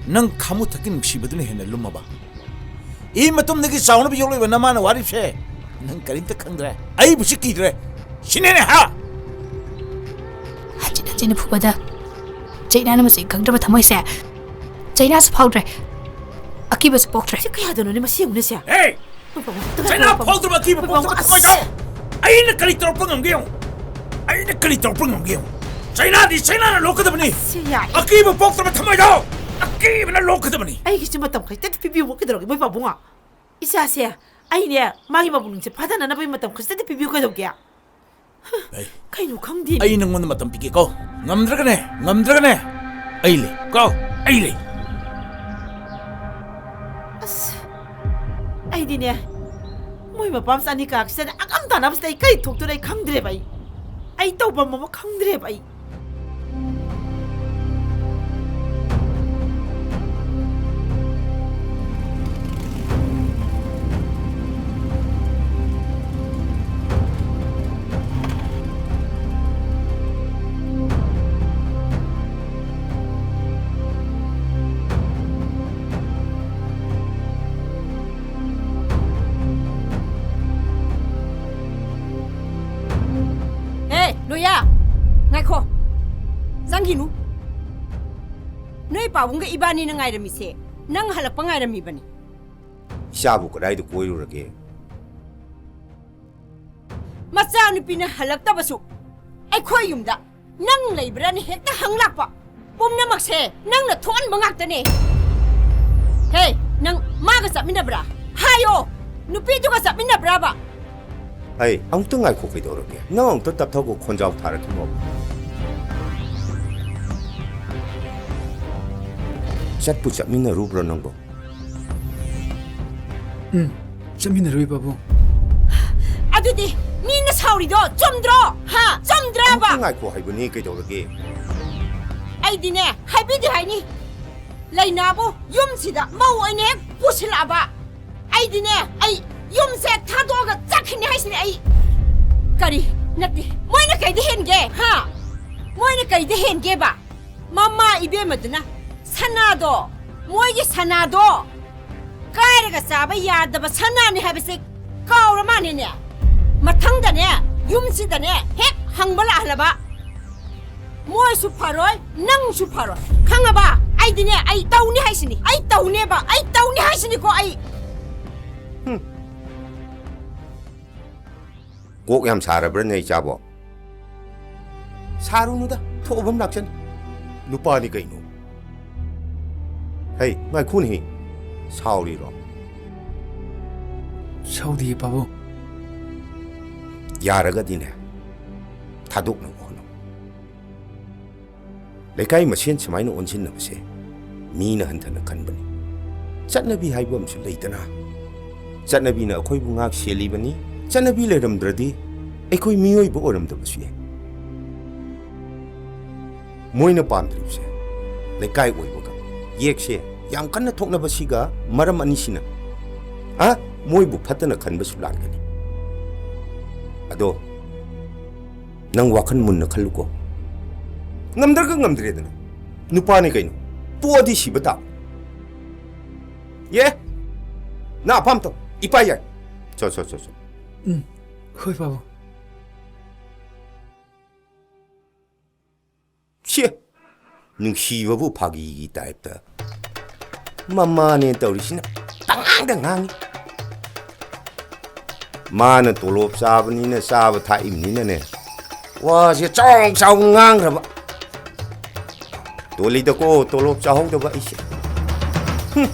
ꯅꯪ ꯈꯥꯃꯨ ꯊꯛꯀꯤ ꯅꯨꯡꯁꯤꯕꯗꯨꯅ ꯍꯦꯟꯅ ꯂꯨꯝꯃꯕ? ꯏ ꯃꯇꯨꯝꯗꯒꯤ ꯆꯥꯎꯅꯕ ꯌꯣꯛꯂꯛꯏꯕ ꯅꯃꯥꯅ ꯋꯥꯔꯤꯕꯁꯦ ꯅꯪ ꯀꯔꯤꯝꯇ ꯈꯪꯗ꯭ꯔꯦ꯫ ꯑꯩꯕꯨꯁꯤ ꯀꯤꯗ꯭ꯔꯦ꯫ ꯁꯤꯅꯦꯅꯦ, ꯍꯥ? ꯍꯟꯖꯤꯟ ꯍꯟꯖꯤꯟꯅ ꯐꯨꯕꯗ ꯆꯩꯅꯥꯅ ꯃꯁꯤ ꯈꯪꯗ꯭ꯔꯕ ꯊꯃꯣꯏꯁꯦ ꯆꯩꯅꯥꯁꯨ ꯐꯥꯎꯗ꯭ꯔꯦ, ꯑꯀꯤꯕꯁꯨ ꯄꯣꯛꯇ꯭ꯔꯦ꯫ ꯁꯤ ꯀꯌꯥꯗꯅꯣꯅꯦ ꯃꯁꯤ ꯌꯦꯡꯉꯨꯅꯦ ꯁꯦ? ꯍꯦ! ꯃꯣꯏ ꯄꯥꯕꯨꯡ, ꯆꯩꯅꯥ ꯃꯣꯏ ꯄꯥꯕꯨꯡ, ꯐꯥꯎꯗ꯭ꯔꯕ ꯑꯀꯤꯕ ꯃꯣꯏ ꯄꯥꯕꯨꯡ, ꯄꯣꯛꯇ꯭ꯔꯕ ꯑꯁ! ꯊꯃꯣꯏꯗꯣ ꯑꯩꯅ ꯀꯔꯤ ꯇꯧꯔꯛꯄ ꯉꯝꯒꯦ ꯌꯦꯡꯉꯨ꯫ ꯑꯩꯅ ꯀꯔꯤ ꯇꯧꯔꯛꯄ ꯉꯝꯒꯦ ꯌꯦꯡꯉꯨ꯫ ꯆꯩꯅꯥꯗꯤ ꯆꯩꯅꯥꯅ ꯂꯣꯛꯀꯗꯕꯅꯤ꯫ ꯁꯤ ꯌꯥꯏ꯫ ꯑꯀꯤꯕ ꯄꯣꯛꯇ꯭ꯔꯕ ꯊꯃꯣꯏꯗꯣ ꯑꯀꯤꯕꯅ ꯂꯣꯛꯀꯗꯕꯅꯤ꯫ ꯑꯩꯒꯤꯁꯨ ꯃꯇꯝ ꯈꯖꯤꯛꯇꯗꯤ ꯄꯤꯕꯤꯌꯨ ꯀꯩꯗꯧꯔꯒꯦ ꯃꯣꯏ ꯄꯥꯕꯨꯡ? ꯏꯆꯥꯁꯦ, ꯑꯩꯅꯦ ꯃꯥꯒꯤ ꯃꯄꯨꯛꯅꯤꯡꯁꯦ ꯐꯥꯊꯅꯅꯕꯒꯤ ꯃꯇꯝ ꯈꯖꯤꯛꯇꯗꯤ ꯄꯤꯕꯤꯌꯨ ꯀꯩꯗꯧꯒꯦ? ꯑꯩ, ꯀꯩꯅꯣ ꯈꯪꯗꯦ꯫ ꯑꯩ ꯅꯪꯉꯣꯟꯗ ꯃꯇꯝ ꯄꯤꯒꯦꯀꯣ꯫ ꯉꯝꯗ꯭ꯔꯒꯅꯦ, ꯉꯝꯗ꯭ꯔꯒꯅꯦ, ꯑꯩ ꯂꯩ ꯀꯣ, ꯑꯩ ꯂꯩ꯫ ꯑꯁ, ꯑꯩꯗꯤꯅꯦ, ꯃꯣꯏ ꯃꯄꯥ ꯃꯆꯥ ꯑꯅꯤ ꯀꯥꯔꯛꯁꯤꯗꯅꯦ ꯑꯉꯝ ꯇꯥꯟꯅꯕꯁꯤꯗ ꯑꯩ ꯀꯔꯤ ꯊꯣꯛꯇꯣꯏꯅꯣ ꯑꯩ ꯈꯪꯗ꯭ꯔꯦꯕ꯫ ꯑꯩ, ꯑꯩ ꯇꯧꯐꯝ ꯑꯃ ꯈꯪꯗ꯭ꯔꯦꯕ ꯑꯩ꯫ ꯍꯦ, ꯂꯣꯌꯥ! ꯉꯥꯏꯈꯣ! ꯆꯪꯈꯤꯅꯨ! ꯅꯣꯏ ꯄꯥꯕꯨꯡꯒ ꯏꯕꯥꯅꯤꯅ ꯉꯥꯏꯔꯝꯃꯤꯁꯦ ꯅꯪ ꯍꯜꯂꯛꯄ ꯉꯥꯏꯔꯝꯃꯤꯕꯅꯤ꯫ ꯏꯆꯥꯕꯨ ꯀꯗꯥꯏꯗ ꯀꯣꯏꯔꯨꯔꯒꯦ? ꯃꯆꯥꯅꯨꯄꯤꯅ ꯍꯜꯂꯛꯇꯕꯁꯨ ꯑꯩꯈꯣꯏ ꯌꯨꯝꯗ ꯅꯪ ꯂꯩꯕ꯭ꯔꯥꯅ ꯍꯦꯛꯇ ꯍꯪꯂꯛꯄ꯫ ꯄꯨꯝꯅꯃꯛꯁꯦ ꯅꯪꯅ ꯊꯣꯛꯍꯟꯕ ꯉꯥꯛꯇꯅꯦ꯫ ꯍꯦ, ꯅꯪ ꯃꯥꯒ ꯆꯠꯃꯤꯟꯅꯕ꯭ꯔꯥ? ꯍꯥꯏꯌꯣ! ꯅꯨꯄꯤꯗꯨꯒ ꯆꯠꯃꯤꯟꯅꯕ꯭ꯔꯥꯕ? ꯍꯩ, ꯑꯃꯨꯛꯇ ꯉꯥꯏꯈꯣ, ꯀꯩꯗꯧꯔꯒꯦ? ꯅꯪ ꯑꯃꯨꯛꯇ ꯇꯞꯊꯧꯀꯣ, ꯈꯣꯟꯖꯥꯎ ꯊꯥꯔꯛꯈꯤꯅꯣ꯫ ꯆꯠꯄꯨ ꯆꯠꯃꯤꯟꯅꯔꯨꯕ꯭ꯔꯣ ꯅꯪꯕꯣ? ꯎꯝ, ꯆꯠꯃꯤꯟꯅꯔꯨꯏ, ꯄꯥꯕꯨꯡ꯫ ꯑꯗꯨꯗꯤ ꯃꯤꯅ ꯁꯥꯎꯔꯤꯗꯣ ꯆꯨꯝꯗ꯭ꯔꯣ? ꯍꯥ? ꯆꯨꯝꯗ꯭ꯔꯕ? ꯑꯃꯨꯛꯇ ꯉꯥꯏꯈꯣ ꯍꯥꯏꯕꯅꯤ, ꯀꯩꯗꯧꯔꯒꯦ? ꯑꯩꯗꯤꯅꯦ, ꯍꯥꯏꯕꯤꯗꯦ ꯍꯥꯏꯅꯤ꯫ ꯂꯩꯅꯥꯕꯨ ꯌꯨꯝꯁꯤꯗ ꯃꯧ ꯑꯣꯏꯅ ꯍꯦꯛ ꯄꯨꯁꯤꯜꯂꯛꯑꯕ, ꯑꯩꯗꯤꯅꯦ, ꯑꯩ ꯌꯨꯝꯁꯦ ꯊꯥꯗꯣꯛꯑꯒ ꯆꯠꯈꯤꯅꯤ ꯍꯥꯏꯁꯤꯅꯦ ꯑꯩ꯫ ꯀꯔꯤ? ꯅꯠꯇꯦ, ꯃꯣꯏꯅ ꯀꯩꯗ ꯍꯦꯟꯒꯦ? ꯍꯥ? ꯃꯣꯏꯅ ꯀꯩꯗ ꯍꯦꯟꯒꯦꯕ? ꯃꯃꯥ ꯏꯕꯦꯝꯃꯗꯨꯅ ꯁꯅꯥꯗꯣ, ꯃꯣꯏꯒꯤ ꯁꯅꯥꯗꯣ ꯀꯥꯏꯔꯒ ꯆꯥꯕ ꯌꯥꯗꯕ ꯁꯅꯥꯅꯤ ꯍꯥꯏꯕꯁꯦ ꯀꯥꯎꯔ ꯃꯥꯅꯦꯅꯦ꯫ ꯃꯊꯪꯗꯅꯦ, ꯌꯨꯝꯁꯤꯗꯅꯦ ꯍꯦꯛ ꯍꯪꯕ ꯂꯥꯛꯍꯜꯂꯕ, ꯃꯣꯏꯁꯨ ꯐꯔꯣꯏ, ꯅꯪꯁꯨ ꯐꯔꯣꯏ꯫ ꯈꯪꯉꯕ? ꯑꯩꯗꯤꯅꯦ, ꯑꯩ ꯇꯧꯅꯤ ꯍꯥꯏꯁꯤꯅꯤ꯫ ꯑꯩ ꯇꯧꯅꯦꯕ꯫ ꯑꯩ ꯇꯧꯅꯤ ꯍꯥꯏꯁꯤꯅꯤꯀꯣ ꯑꯩ꯫ ꯍꯨꯝ꯫ ꯀꯣꯛ ꯌꯥꯝ ꯁꯥꯔꯕ꯭ꯔꯅꯦ, ꯏꯆꯥꯕꯣ? ꯁꯥꯔꯨꯅꯨꯗ, ꯊꯣꯛꯑꯕꯝ ꯂꯥꯛꯆꯅꯤ꯫ ꯅꯨꯄꯥꯅꯤ ꯀꯩꯅꯣ꯫ ꯍꯩ, ꯉꯥꯏꯈꯣꯅꯦꯍꯦ꯫ ꯁꯥꯎꯔꯤꯔꯣ? ꯁꯥꯎꯗꯤꯌꯦ, ꯄꯥꯕꯨꯡ꯫ ꯌꯥꯔꯒꯗꯤꯅꯦ, ꯊꯥꯗꯣꯛꯅꯕ ꯍꯣꯠꯅꯧ꯫ ꯂꯩꯀꯥꯏ ꯃꯁꯦꯟ ꯁꯨꯃꯥꯏꯅ ꯑꯣꯟꯁꯤꯟꯅꯕꯁꯦ ꯃꯤꯅ ꯍꯟꯊꯅ ꯈꯟꯕꯅꯤ꯫ ꯆꯠꯅꯕꯤ ꯍꯥꯏꯕ ꯑꯃꯁꯨ ꯂꯩꯗꯅ, ꯆꯠꯅꯕꯤꯅ ꯑꯩꯈꯣꯏꯕꯨ ꯉꯥꯛ ꯁꯦꯜꯂꯤꯕꯅꯤ꯫ ꯆꯠꯅꯕꯤ ꯂꯩꯔꯝꯗ꯭ꯔꯗꯤ ꯑꯩꯈꯣꯏ ꯃꯤꯑꯣꯏꯕ ꯑꯣꯏꯔꯝꯗꯕꯁꯨ ꯌꯥꯏ꯫ ꯃꯣꯏꯅ ꯄꯥꯝꯗ꯭ꯔꯤꯕꯁꯦ ꯂꯩꯀꯥꯏ ꯑꯣꯏꯕꯒ ꯌꯦꯛꯁꯦ ꯌꯥꯝ ꯀꯟꯅ ꯊꯣꯛꯅꯕꯁꯤꯒ ꯃꯔꯝ ꯑꯅꯤꯁꯤꯅ, ꯑ, ꯃꯣꯏꯕꯨ ꯐꯠꯇꯅ ꯈꯟꯕꯁꯨ ꯂꯥꯛꯀꯅꯤ꯫ ꯑꯗꯣ ꯅꯪ ꯋꯥꯈꯜ ꯃꯨꯟꯅ ꯈꯜꯂꯨꯀꯣ꯫ ꯉꯝꯗ꯭ꯔꯒ ꯉꯝꯗ꯭ꯔꯦꯗꯅ, ꯅꯨꯄꯥꯅꯤ ꯀꯩꯅꯣ, ꯇꯣꯛꯑꯗꯤ ꯁꯤꯕ ꯇꯥꯕ꯫ ꯌꯦ, ꯅꯪ ꯑꯄꯥꯝ ꯇꯧ, ꯏꯄꯥ ꯌꯥꯏ꯫ ꯆꯣ, ꯆꯣ, ꯆꯣ, ꯆꯣ꯫ ꯎꯝ, ꯍꯣꯏ, ꯄꯥꯕꯨꯡ꯫ ꯁꯤ ꯅꯨꯡꯁꯤꯕꯕꯨ ꯐꯥꯒꯤꯒꯤ ꯇꯥꯏꯞꯇ ꯃꯃꯥꯅꯦ ꯇꯧꯔꯤꯁꯤꯅ ꯄꯉꯥꯡꯗ ꯉꯥꯡꯉꯤ꯫ ꯃꯥꯅ ꯇꯣꯂꯣꯞ ꯆꯥꯕꯅꯤꯅ, ꯆꯥꯕ ꯊꯥꯛꯏꯕꯅꯤꯅꯅꯦ, ꯋꯥꯁꯦ ꯆꯥꯎ ꯆꯥꯎ ꯉꯥꯡꯈ꯭ꯔꯕ꯫ ꯇꯣꯜꯂꯤꯗꯀꯣ ꯇꯣꯂꯣꯞ ꯆꯥꯍꯧꯗꯕ ꯑꯩꯁꯦ꯫ ꯍꯨꯝ꯫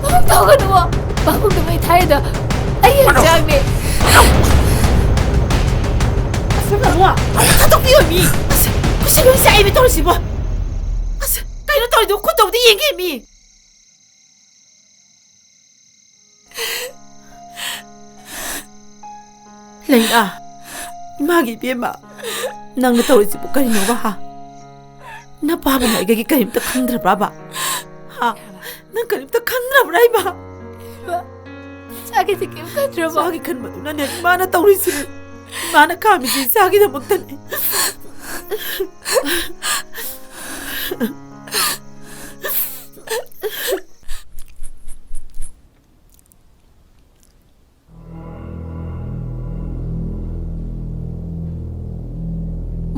ꯄꯥꯕꯨꯡ ꯇꯧꯒꯅꯨ! ꯄꯥꯕꯨꯡꯗ ꯃꯩ ꯊꯥꯏꯗꯣ ꯑꯩ ꯍꯛꯆꯥꯡꯅꯦ! ꯑꯁ, ꯄꯥꯕꯨꯡ! ꯊꯥꯗꯣꯛꯄꯤꯌꯣ, ꯃꯤ! ꯑꯁ, ꯀꯨꯁꯤ ꯂꯣꯏ ꯆꯥꯛꯏꯃꯤ ꯇꯧꯔꯤꯁꯤꯕꯣ! ꯑꯁ, ꯀꯩꯅꯣ ꯇꯧꯔꯤꯗꯣ? ꯈꯨꯠ ꯇꯧꯕꯗ ꯌꯦꯡꯒꯦ, ꯃꯤ! ꯂꯩꯅꯥ, ꯏꯃꯥꯒꯤ ꯏꯕꯦꯝꯃ, ꯅꯪꯅ ꯇꯧꯔꯤꯁꯤꯕꯨ ꯀꯔꯤꯅꯣꯕ, ꯍꯥ? ꯅꯄꯥꯕꯨ ꯃꯥꯏꯀꯩꯒꯤ ꯀꯔꯤꯝꯇ ꯈꯟꯗ꯭ꯔꯕ꯭ꯔꯕ? ꯍꯥ? ꯅꯪ ꯀꯔꯤꯝꯇ ꯈꯟꯗ꯭ꯔꯕ꯭ꯔꯥ, ꯏꯃꯥ? ꯏꯃꯥ, ꯏꯆꯥꯒꯤꯗꯤ ꯀꯔꯤꯝ ꯈꯟꯗ꯭ꯔꯕꯣ? ꯏꯆꯥꯒꯤ ꯈꯟꯕꯗꯨꯅꯅꯦ ꯏꯃꯥꯅ ꯇꯧꯔꯤꯁꯤꯅꯤ꯫ ꯏꯃꯥꯅ ꯈꯥꯝꯃꯤꯁꯤ ꯏꯆꯥꯒꯤꯗꯃꯛꯇꯅꯤ꯫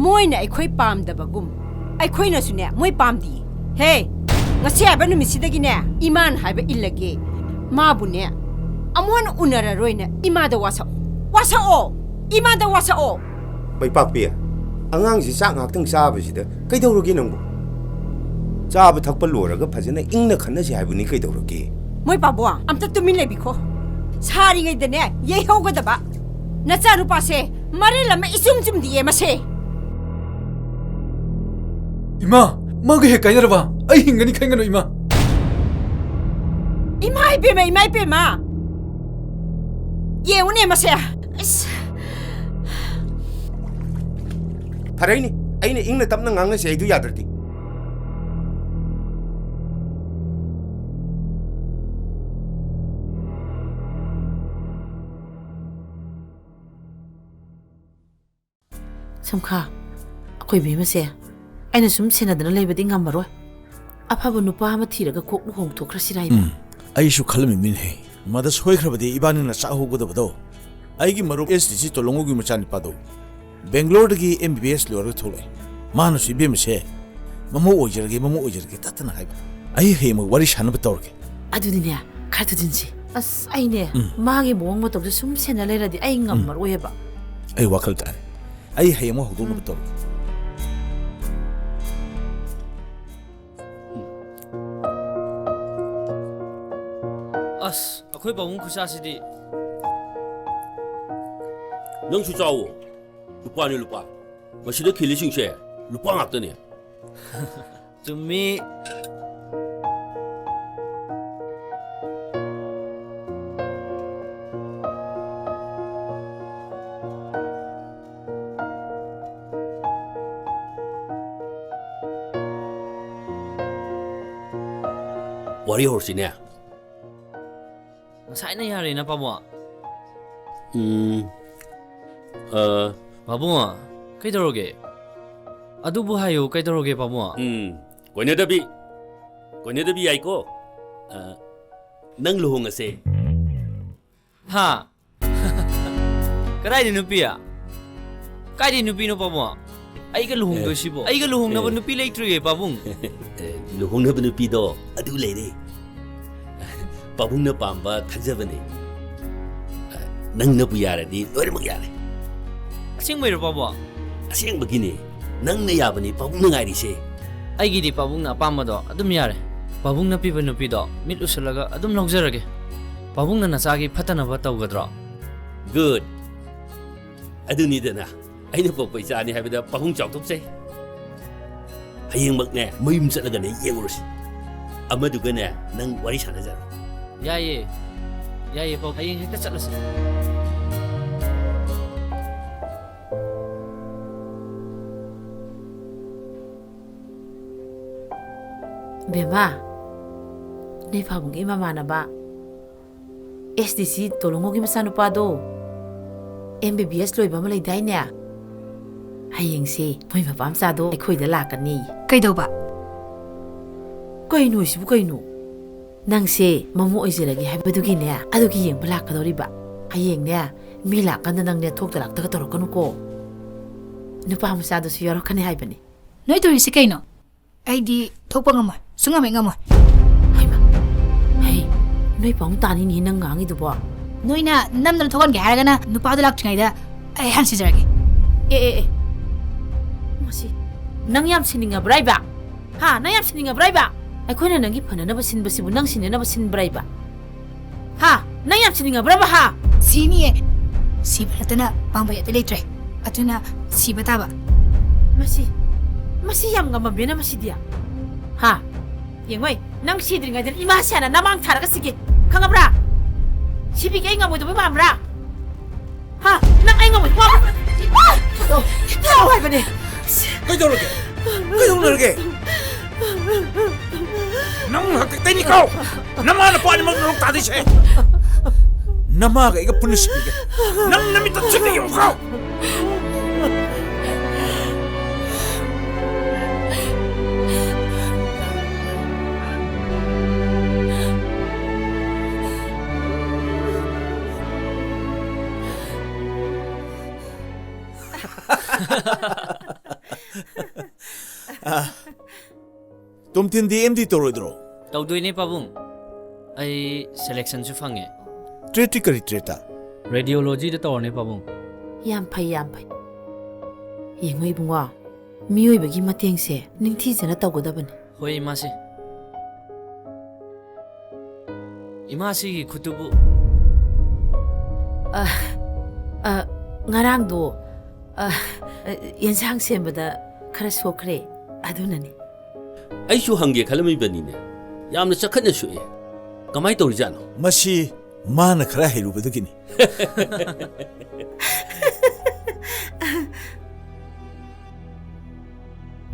ꯃꯣꯏꯅ ꯑꯩꯈꯣꯏ ꯄꯥꯝꯗꯕꯒꯨꯝ ꯑꯩꯈꯣꯏꯅꯁꯨꯅꯦ ꯃꯣꯏ ꯄꯥꯝꯗꯤꯌꯦ꯫ ꯍꯦ, ꯉꯁꯤ ꯍꯥꯏꯕ ꯅꯨꯃꯤꯠꯁꯤꯗꯒꯤꯅꯦ ꯏꯃꯥꯅ ꯍꯥꯏꯕ ꯏꯜꯂꯒꯦ꯫ ꯃꯥꯕꯨꯅꯦ ꯑꯃꯨꯛ ꯍꯟꯅ ꯎꯅꯔꯔꯣꯏꯅ ꯏꯃꯥꯗ ꯋꯥꯁꯛꯑꯣ꯫ ꯋꯥꯁꯛꯑꯣ! ꯏꯃꯥꯗ ꯋꯥꯁꯛꯑꯣ! ꯃꯩꯄꯥꯛꯄꯤ, ꯑꯉꯥꯡꯁꯤ ꯆꯥꯛ ꯉꯥꯛꯇꯪ ꯆꯥꯕꯁꯤꯗ ꯀꯩꯗꯧꯔꯒꯦ ꯅꯪꯕꯨ? ꯆꯥꯕ ꯊꯛꯄ ꯂꯣꯏꯔꯒ ꯐꯖꯅ ꯏꯪꯅ ꯈꯟꯅꯁꯤ ꯍꯥꯏꯕꯅꯤ, ꯀꯩꯗꯧꯔꯒꯦ? ꯃꯣꯏ ꯄꯥꯕꯨꯡ, ꯑꯝꯇ ꯇꯨꯃꯤꯟ ꯂꯩꯕꯤꯈꯣ꯫ ꯁꯥꯔꯤꯉꯩꯗꯅꯦ ꯌꯩꯍꯧꯒꯗꯕ꯫ ꯅꯆꯥꯅꯨꯄꯥꯁꯦ ꯃꯔꯤꯜ ꯑꯃ ꯏꯆꯨꯝ ꯆꯨꯝꯗꯤꯌꯦ ꯃꯁꯦ꯫ ꯏꯃꯥ, ꯃꯥꯒ ꯍꯦꯛ ꯀꯥꯏꯅꯔꯕ ꯑꯩ ꯍꯤꯡꯒꯅꯤ ꯈꯟꯒꯅꯨ, ꯏꯃꯥ꯫ ꯏꯃꯥ ꯏꯕꯦꯝꯃ, ꯏꯃꯥ ꯏꯕꯦꯝꯃ꯫ ꯌꯦꯡꯉꯨꯅꯦ ꯃꯁꯦ꯫ ꯑꯁ꯫ ꯐꯔꯦꯅꯦ, ꯑꯩꯅ ꯏꯪꯅ ꯇꯞꯅ ꯉꯥꯡꯅꯁꯦ ꯍꯥꯏꯗꯨ ꯌꯥꯗ꯭ꯔꯗꯤ꯫ ꯁꯝꯈꯥ, ꯑꯩꯈꯣꯏ ꯕꯦꯝꯃꯁꯦ ꯑꯩꯅ ꯁꯨꯝ ꯁꯦꯟꯅꯗꯅ ꯂꯩꯕꯗꯤ ꯉꯝꯃꯔꯣꯏ꯫ ꯑꯐꯕ ꯅꯨꯄꯥ ꯑꯃ ꯊꯤꯔꯒ ꯀꯣꯛ ꯂꯨꯍꯣꯡꯊꯣꯛꯈ꯭ꯔꯁꯤꯔꯥ ꯏꯕꯦꯝꯃ? ꯎꯝ, ꯑꯩꯁꯨ ꯈꯜꯂꯝꯃꯤꯕꯅꯤꯅꯦꯍꯦ꯫ ꯃꯗ ꯁꯣꯏꯈ꯭ꯔꯕꯗꯤ ꯏꯕꯥꯅꯤꯅ ꯆꯥꯛꯍꯧꯒꯗꯕꯗꯣ꯫ ꯑꯩꯒꯤ ꯃꯔꯨꯞ ꯑꯦꯁ ꯗꯤ ꯁꯤ ꯇꯣꯂꯣꯡꯉꯨꯒꯤ ꯃꯆꯥꯅꯤꯄꯥꯗꯣ ꯕꯦꯡꯒ꯭ꯂꯣꯔꯗꯒꯤ ꯑꯦꯝ ꯕꯤ ꯕꯤ ꯑꯦꯁ ꯂꯣꯏꯔꯒ ꯊꯣꯛꯂꯛꯑꯦ꯫ ꯃꯥꯅꯁꯨ ꯏꯕꯦꯝꯃꯁꯦ ꯃꯃꯧ ꯑꯣꯏꯖꯔꯒꯦ, ꯃꯃꯧ ꯑꯣꯏꯖꯔꯒꯦ ꯇꯠꯇꯅ ꯍꯥꯏꯕ꯫ ꯑꯩ ꯍꯌꯦꯡꯃꯛ ꯋꯥꯔꯤ ꯁꯥꯟꯅꯕ ꯇꯧꯔꯒꯦ꯫ ꯑꯗꯨꯗꯤꯅꯦ, ꯈꯔ ꯊꯨꯖꯤꯟꯁꯤ꯫ ꯑꯁ, ꯑꯩꯅꯦ ꯎꯝ꯫ ꯃꯥꯒꯤ ꯃꯑꯣꯡ ꯃꯇꯧꯁꯦ ꯁꯨꯝ ꯁꯦꯟꯅ ꯂꯩꯔꯗꯤ ꯑꯩ ꯎꯝ꯫ ꯉꯝꯃꯔꯣꯏꯕ꯫ ꯑꯩ ꯋꯥꯈꯜ ꯇꯥꯔꯦ꯫ ꯑꯩ ꯍꯌꯦꯡꯃꯛ ꯍꯧꯗꯣꯛꯅꯕ ꯎꯝ꯫ ꯇꯧꯔꯒꯦ꯫ ꯑꯁ, ꯑꯩꯈꯣꯏ ꯄꯥꯕꯨꯡ ꯈꯨꯠꯁꯥꯁꯤꯗꯤ꯫ ꯅꯪꯁꯨ ꯆꯥꯎꯋꯣ꯫ ꯂꯨꯄꯥꯅꯤ, ꯂꯨꯄꯥ꯫ ꯃꯁꯤꯗ ꯈꯤꯜꯂꯤꯁꯤꯡꯁꯦ ꯂꯨꯄꯥ ꯉꯥꯛꯇꯅꯦ꯫ ꯆꯨꯝꯃꯤ꯫ ꯋꯥꯔꯤ ꯍꯧꯔꯁꯤꯅꯦ꯫ ꯉꯁꯥꯏꯅ ꯌꯥꯔꯦꯅ, ꯄꯥꯕꯨꯡ꯫ ꯎꯝ, ꯑ, ꯄꯥꯕꯨꯡ, ꯀꯩꯗꯧꯔꯒꯦ? ꯑꯗꯨꯕꯨ ꯍꯥꯏꯌꯨ, ꯀꯩꯗꯧꯔꯒꯦ, ꯄꯥꯕꯨꯡ? ꯎꯝ, ꯀꯣꯏꯅꯗꯕꯤ, ꯀꯣꯏꯅꯗꯕꯤ ꯌꯥꯏꯀꯣ? ꯑ, ꯅꯪ ꯂꯨꯍꯣꯡꯉꯁꯦ꯫ ꯍꯥ? ꯀꯗꯥꯏꯗ ꯅꯨꯄꯤ? ꯀꯥꯏꯗꯩ ꯅꯨꯄꯤꯅꯣ, ꯄꯥꯕꯨꯡ? ꯑꯩꯒ ꯂꯨꯍꯣꯡꯗꯣꯏꯁꯤꯕꯣ? ꯑꯩꯒ ꯂꯨꯍꯣꯡꯅꯕ ꯅꯨꯄꯤ ꯂꯩꯇ꯭ꯔꯤꯌꯦ, ꯄꯥꯕꯨꯡ꯫ ꯑꯦ, ꯂꯨꯍꯣꯡꯅꯕ ꯅꯨꯄꯤꯗꯣ ꯑꯗꯨ ꯂꯩꯔꯦ꯫ ꯄꯥꯕꯨꯡꯅ ꯄꯥꯝꯕ ꯈꯟꯖꯕꯅꯦ꯫ ꯅꯪꯅꯕꯨ ꯌꯥꯔꯗꯤ ꯂꯣꯏꯅꯃꯛ ꯌꯥꯔꯦ꯫ ꯑꯁꯦꯡꯕꯩꯔꯣ, ꯄꯥꯕꯨꯡ? ꯑꯁꯦꯡꯕꯒꯤꯅꯦ꯫ ꯅꯪꯅ ꯌꯥꯕꯅꯤ ꯄꯥꯕꯨꯡꯅ ꯉꯥꯏꯔꯤꯁꯦ꯫ ꯑꯩꯒꯤꯗꯤ ꯄꯥꯕꯨꯡꯅ ꯑꯄꯥꯝꯕꯗꯣ ꯑꯗꯨꯝ ꯌꯥꯔꯦ꯫ ꯄꯥꯕꯨꯡꯅ ꯄꯤꯕ ꯅꯨꯄꯤꯗꯣ ꯃꯤꯠ ꯎꯁꯤꯜꯂꯒ ꯑꯗꯨꯝ ꯂꯧꯖꯔꯒꯦ꯫ ꯄꯥꯕꯨꯡꯅ ꯅꯆꯥꯒꯤ ꯐꯠꯇꯅꯕ ꯇꯧꯒꯗ꯭ꯔꯣ? Good꯫ ꯑꯗꯨꯅꯤꯗꯅ ꯑꯩꯅ ꯄꯣꯛꯄ ꯏꯆꯥꯅꯤ ꯍꯥꯏꯕꯗ ꯄꯥꯕꯨꯡ ꯆꯥꯎꯊꯣꯛꯆꯩ꯫ ꯍꯌꯦꯡꯃꯛꯅꯦ ꯃꯌꯨꯝ ꯆꯠꯂꯒꯅꯦ ꯌꯦꯡꯉꯨꯔꯁꯤ꯫ ꯑꯃꯗꯨꯒꯅꯦ ꯅꯪ ꯋꯥꯔꯤ ꯁꯥꯟꯅꯖꯔꯣ꯫ ꯌꯥꯏꯌꯦ, ꯌꯥꯏꯌꯦ ꯄꯥꯕꯨꯡ, ꯍꯌꯦꯡ ꯍꯦꯛꯇ ꯆꯠꯂꯁꯤ꯫ ꯕꯦꯝꯃ, ꯅꯣꯏ ꯄꯥꯕꯨꯡꯒꯤ ꯃꯃꯥꯟꯅꯕ ꯑꯦꯁ ꯗꯤ ꯁꯤ ꯇꯣꯂꯣꯡꯉꯣꯒꯤ ꯃꯆꯥꯅꯨꯄꯥꯗꯣ, ꯑꯦꯝ ꯕꯤ ꯕꯤ ꯑꯦꯁ ꯂꯣꯏꯕ ꯑꯃ ꯂꯩꯗꯥꯏꯅꯦ? ꯍꯌꯦꯡꯁꯦ ꯃꯣꯏ ꯃꯄꯥ ꯃꯆꯥꯗꯣ ꯑꯩꯈꯣꯏꯗ ꯂꯥꯛꯀꯅꯤ꯫ ꯀꯩꯗꯧꯕ? ꯀꯩꯅꯣ ꯁꯤꯕꯨ ꯀꯩꯅꯣ? ꯅꯪꯁꯦ ꯃꯃꯧ ꯑꯣꯏꯖꯔꯒꯦ ꯍꯥꯏꯕꯗꯨꯒꯤꯅꯦ, ꯑꯗꯨꯒꯤ ꯌꯦꯡꯕ ꯂꯥꯛꯀꯗꯧꯔꯤꯕ꯫ ꯍꯌꯦꯡꯅꯦ ꯃꯤ ꯂꯥꯛꯀꯥꯟꯗ ꯅꯪꯅꯦ ꯊꯣꯛꯇ ꯂꯥꯛꯇꯒ ꯇꯧꯔꯛꯀꯅꯨꯀꯣ꯫ ꯅꯨꯄꯥ ꯃꯆꯥꯗꯨꯁꯨ ꯌꯥꯎꯔꯛꯀꯅꯤ ꯍꯥꯏꯕꯅꯤ꯫ ꯅꯣꯏ ꯇꯧꯔꯤꯁꯤ ꯀꯩꯅꯣ? ꯑꯩꯗꯤ ꯊꯣꯛꯄ ꯉꯝꯃꯣꯏ, ꯁꯨꯡꯉꯝ ꯍꯦꯛ ꯉꯝꯃꯣꯏ꯫ ꯍꯩꯃꯥ, ꯍꯩ, ꯅꯣꯏ ꯄꯥꯎꯡ ꯇꯥꯅꯤꯅꯦ ꯅꯪ ꯉꯥꯡꯉꯤꯗꯨꯕꯣ꯫ ꯅꯣꯏꯅ ꯅꯝꯗꯅ ꯊꯣꯛꯍꯟꯒꯦ ꯍꯥꯏꯔꯒꯅ ꯅꯨꯄꯥꯗꯣ ꯂꯥꯛꯇ꯭ꯔꯤꯉꯩꯗ ꯑꯩ ꯍꯥꯟꯅ ꯁꯤꯖꯔꯒꯦ꯫ ꯑꯦ, ꯑꯦ, ꯑꯦ, ꯃꯁꯤ, ꯅꯪ ꯌꯥꯝ ꯁꯤꯅꯤꯡꯉꯕ꯭ꯔꯥ ꯏꯕ? ꯍꯥ, ꯅꯪ ꯌꯥꯝ ꯁꯤꯅꯤꯡꯉꯕ꯭ꯔꯥ ꯏꯕ? ꯑꯩꯈꯣꯏꯅ ꯅꯪꯒꯤ ꯐꯅꯅꯕ ꯁꯤꯟꯕꯁꯤꯕꯨ ꯅꯪ ꯁꯤꯅꯅꯕ ꯁꯤꯟꯕ꯭ꯔꯥ ꯏꯕ? ꯍꯥ? ꯅꯪ ꯌꯥꯝ ꯁꯤꯅꯤꯡꯉꯕ꯭ꯔꯕ, ꯍꯥ? ꯁꯤꯅꯤꯌꯦ꯫ ꯁꯤꯕ ꯅꯠꯇꯅ ꯄꯥꯝꯕꯩ ꯑꯇꯩ ꯂꯩꯇ꯭ꯔꯦ꯫ ꯑꯗꯨꯅ ꯁꯤꯕ ꯇꯥꯕ꯫ ꯃꯁꯤ, ꯃꯁꯤ ꯌꯥꯝ ꯉꯝꯃꯝꯃꯦꯅ ꯃꯁꯤꯗꯤ꯫ ꯍꯥ? ꯌꯦꯡꯉꯣꯏ, ꯅꯪ ꯁꯤꯗ꯭ꯔꯤꯉꯩꯗ ꯏꯃꯥ ꯁꯤꯌꯥꯅ ꯅꯃꯥꯡ ꯊꯥꯔꯒ ꯁꯤꯒꯦ꯫ ꯈꯪꯉꯕ꯭ꯔꯥ? ꯁꯤꯕꯤꯒꯦ ꯑꯩ ꯉꯝꯃꯣꯏꯗꯕ ꯃꯥꯟꯕ꯭ꯔꯥ? ꯍꯥ? ꯅꯪ ꯑꯩ ꯉꯝꯃꯣꯏꯗꯕ ꯃꯥꯟꯕ꯭ꯔꯥ? ꯏꯃꯥ! ꯊꯥꯗꯣꯛꯑꯣ ꯍꯥꯏꯕꯅꯦ꯫ ꯀꯩꯗꯧꯔꯒꯦ? ꯀꯩꯗꯧꯅꯔꯒꯦ? ꯅꯪ ꯍꯥꯛꯇꯛꯇꯩꯅꯤꯀꯣ! ꯅꯃꯥ ꯅꯄꯥ ꯑꯅꯤꯃꯛ ꯅꯔꯣꯛ ꯇꯥꯗꯣꯏꯁꯦ! ꯅꯃꯥꯒ ꯑꯩꯒ ꯄꯨꯟꯅ ꯁꯤꯕꯤꯒꯦ! ꯅꯪ ꯅꯃꯤꯠꯇ ꯆꯤꯛꯅ ꯌꯦꯡꯉꯨꯀꯣ! ꯑ, ꯇꯣꯝꯊꯤꯟꯗꯤ ꯑꯦꯝ ꯗꯤ ꯇꯧꯔꯣꯏꯗ꯭ꯔꯣ? ꯇꯧꯗꯣꯏꯅꯦ, ꯄꯥꯕꯨꯡ꯫ ꯑꯩ selectionꯁꯨ ꯐꯪꯉꯦ꯫ Tradeꯇꯤ ꯀꯔꯤ tradeꯇ? Radiologyꯗ ꯇꯧꯔꯅꯤ, ꯄꯥꯕꯨꯡ꯫ ꯌꯥꯝ ꯐꯩ, ꯌꯥꯝ ꯐꯩ꯫ ꯌꯦꯡꯉꯣ ꯏꯕꯨꯡꯉꯣ, ꯃꯤꯑꯣꯏꯕꯒꯤ ꯃꯇꯦꯡꯁꯦ ꯅꯤꯡꯊꯤꯖꯅ ꯇꯧꯒꯗꯕꯅꯤ꯫ ꯍꯣꯏ, ꯏꯃꯥꯁꯤ꯫ ꯏꯃꯥꯁꯤꯒꯤ ꯈꯨꯠꯇꯨꯕꯨ꯫ ꯑ, ꯑ, ꯉꯔꯥꯡꯗꯣ, ꯑ, ꯌꯦꯟꯁꯥꯡ ꯁꯦꯝꯕꯗ ꯈꯔ ꯁꯣꯛꯈ꯭ꯔꯦ, ꯑꯗꯨꯅꯅꯤ꯫ ꯑꯩꯁꯨ ꯍꯪꯒꯦ ꯈꯜꯂꯝꯃꯤꯕꯅꯤꯅꯦ꯫ ꯌꯥꯝꯅ ꯆꯈꯠꯅ ꯁꯣꯛꯑꯦ꯫ ꯀꯃꯥꯏ ꯇꯧꯔꯤꯖꯥꯠꯅꯣ? ꯃꯁꯤ ꯃꯥꯅ ꯈꯔ ꯍꯩꯔꯨꯕꯗꯒꯤꯅꯤ꯫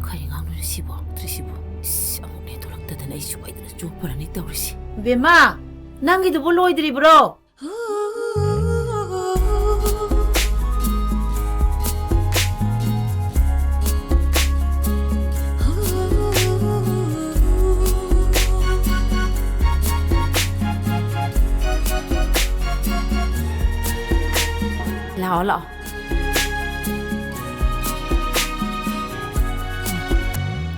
ꯀꯔꯤ ꯉꯥꯡꯗꯣꯏꯅꯣ ꯁꯤꯕꯣ? ꯇ꯭ꯔꯤꯁꯤꯕꯣ? ꯏꯁ, ꯑꯃꯨꯛ ꯅꯦꯠ ꯊꯣꯛꯂꯛꯇꯗꯅ ꯑꯩ ꯁꯣꯏꯗꯅ ꯆꯣꯞꯄꯔꯅꯤ ꯇꯧꯔꯤꯁꯤ꯫ ꯕꯦꯝꯃ, ꯅꯪꯒꯤꯗꯨꯕꯨ ꯂꯣꯏꯗ꯭ꯔꯤꯕ꯭ꯔꯣ? ꯂꯥꯛꯑꯣ, ꯂꯥꯛꯑꯣ꯫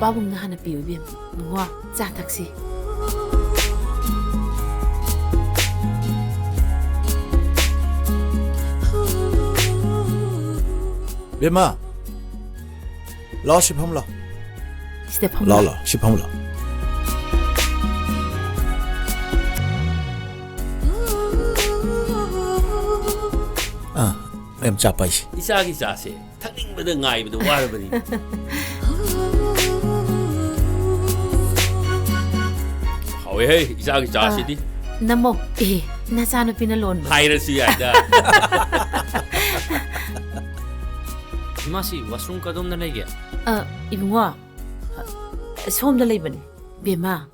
ꯄꯥꯕꯨꯡꯅ ꯍꯥꯟꯅ ꯄꯤꯌꯨ, ꯏꯕꯦꯝꯃ꯫ ꯅꯨꯡꯉꯣ, ꯆꯥ ꯊꯛꯁꯤ꯫ ꯕꯦꯝꯃ, ꯂꯥꯛꯑꯣ, ꯁꯤ ꯐꯝ ꯂꯥꯛꯑꯣ꯫ ꯁꯤꯗ ꯐꯝ ꯂꯥꯛꯑꯣ, ꯂꯥꯛꯑꯣ꯫ ꯂꯥꯛꯑꯣ, ꯁꯤ ꯐꯝ ꯂꯥꯛꯑꯣ꯫ ꯑꯥ, ꯃꯌꯥꯝ ꯆꯥ ꯄꯥꯏꯁꯤ꯫ ꯏꯆꯥꯒꯤ ꯆꯥꯁꯦ ꯊꯛꯅꯤꯡꯕꯗ ꯉꯥꯏꯕꯗ ꯋꯥꯔꯕꯅꯤ꯫ ꯍꯥꯎꯋꯦꯍꯦ, ꯏꯆꯥꯒꯤ ꯆꯥꯁꯤꯗꯤ꯫ ꯑꯥ, ꯅꯝꯃꯣ꯫ ꯑꯦ, ꯅꯆꯥꯅꯨꯄꯤꯅ ꯂꯣꯟꯕ꯫ ꯍꯥꯏꯔꯁꯨ ꯌꯥꯏꯗ꯫ ꯏꯃꯥꯁꯤ, washroom ꯀꯗꯣꯝꯗ ꯂꯩꯒꯦ? ꯑ, ꯏꯕꯨꯡꯉꯣ, ꯑ, ꯁꯣꯝꯗ ꯂꯩꯕꯅꯦ꯫ ꯕꯦꯝꯃ,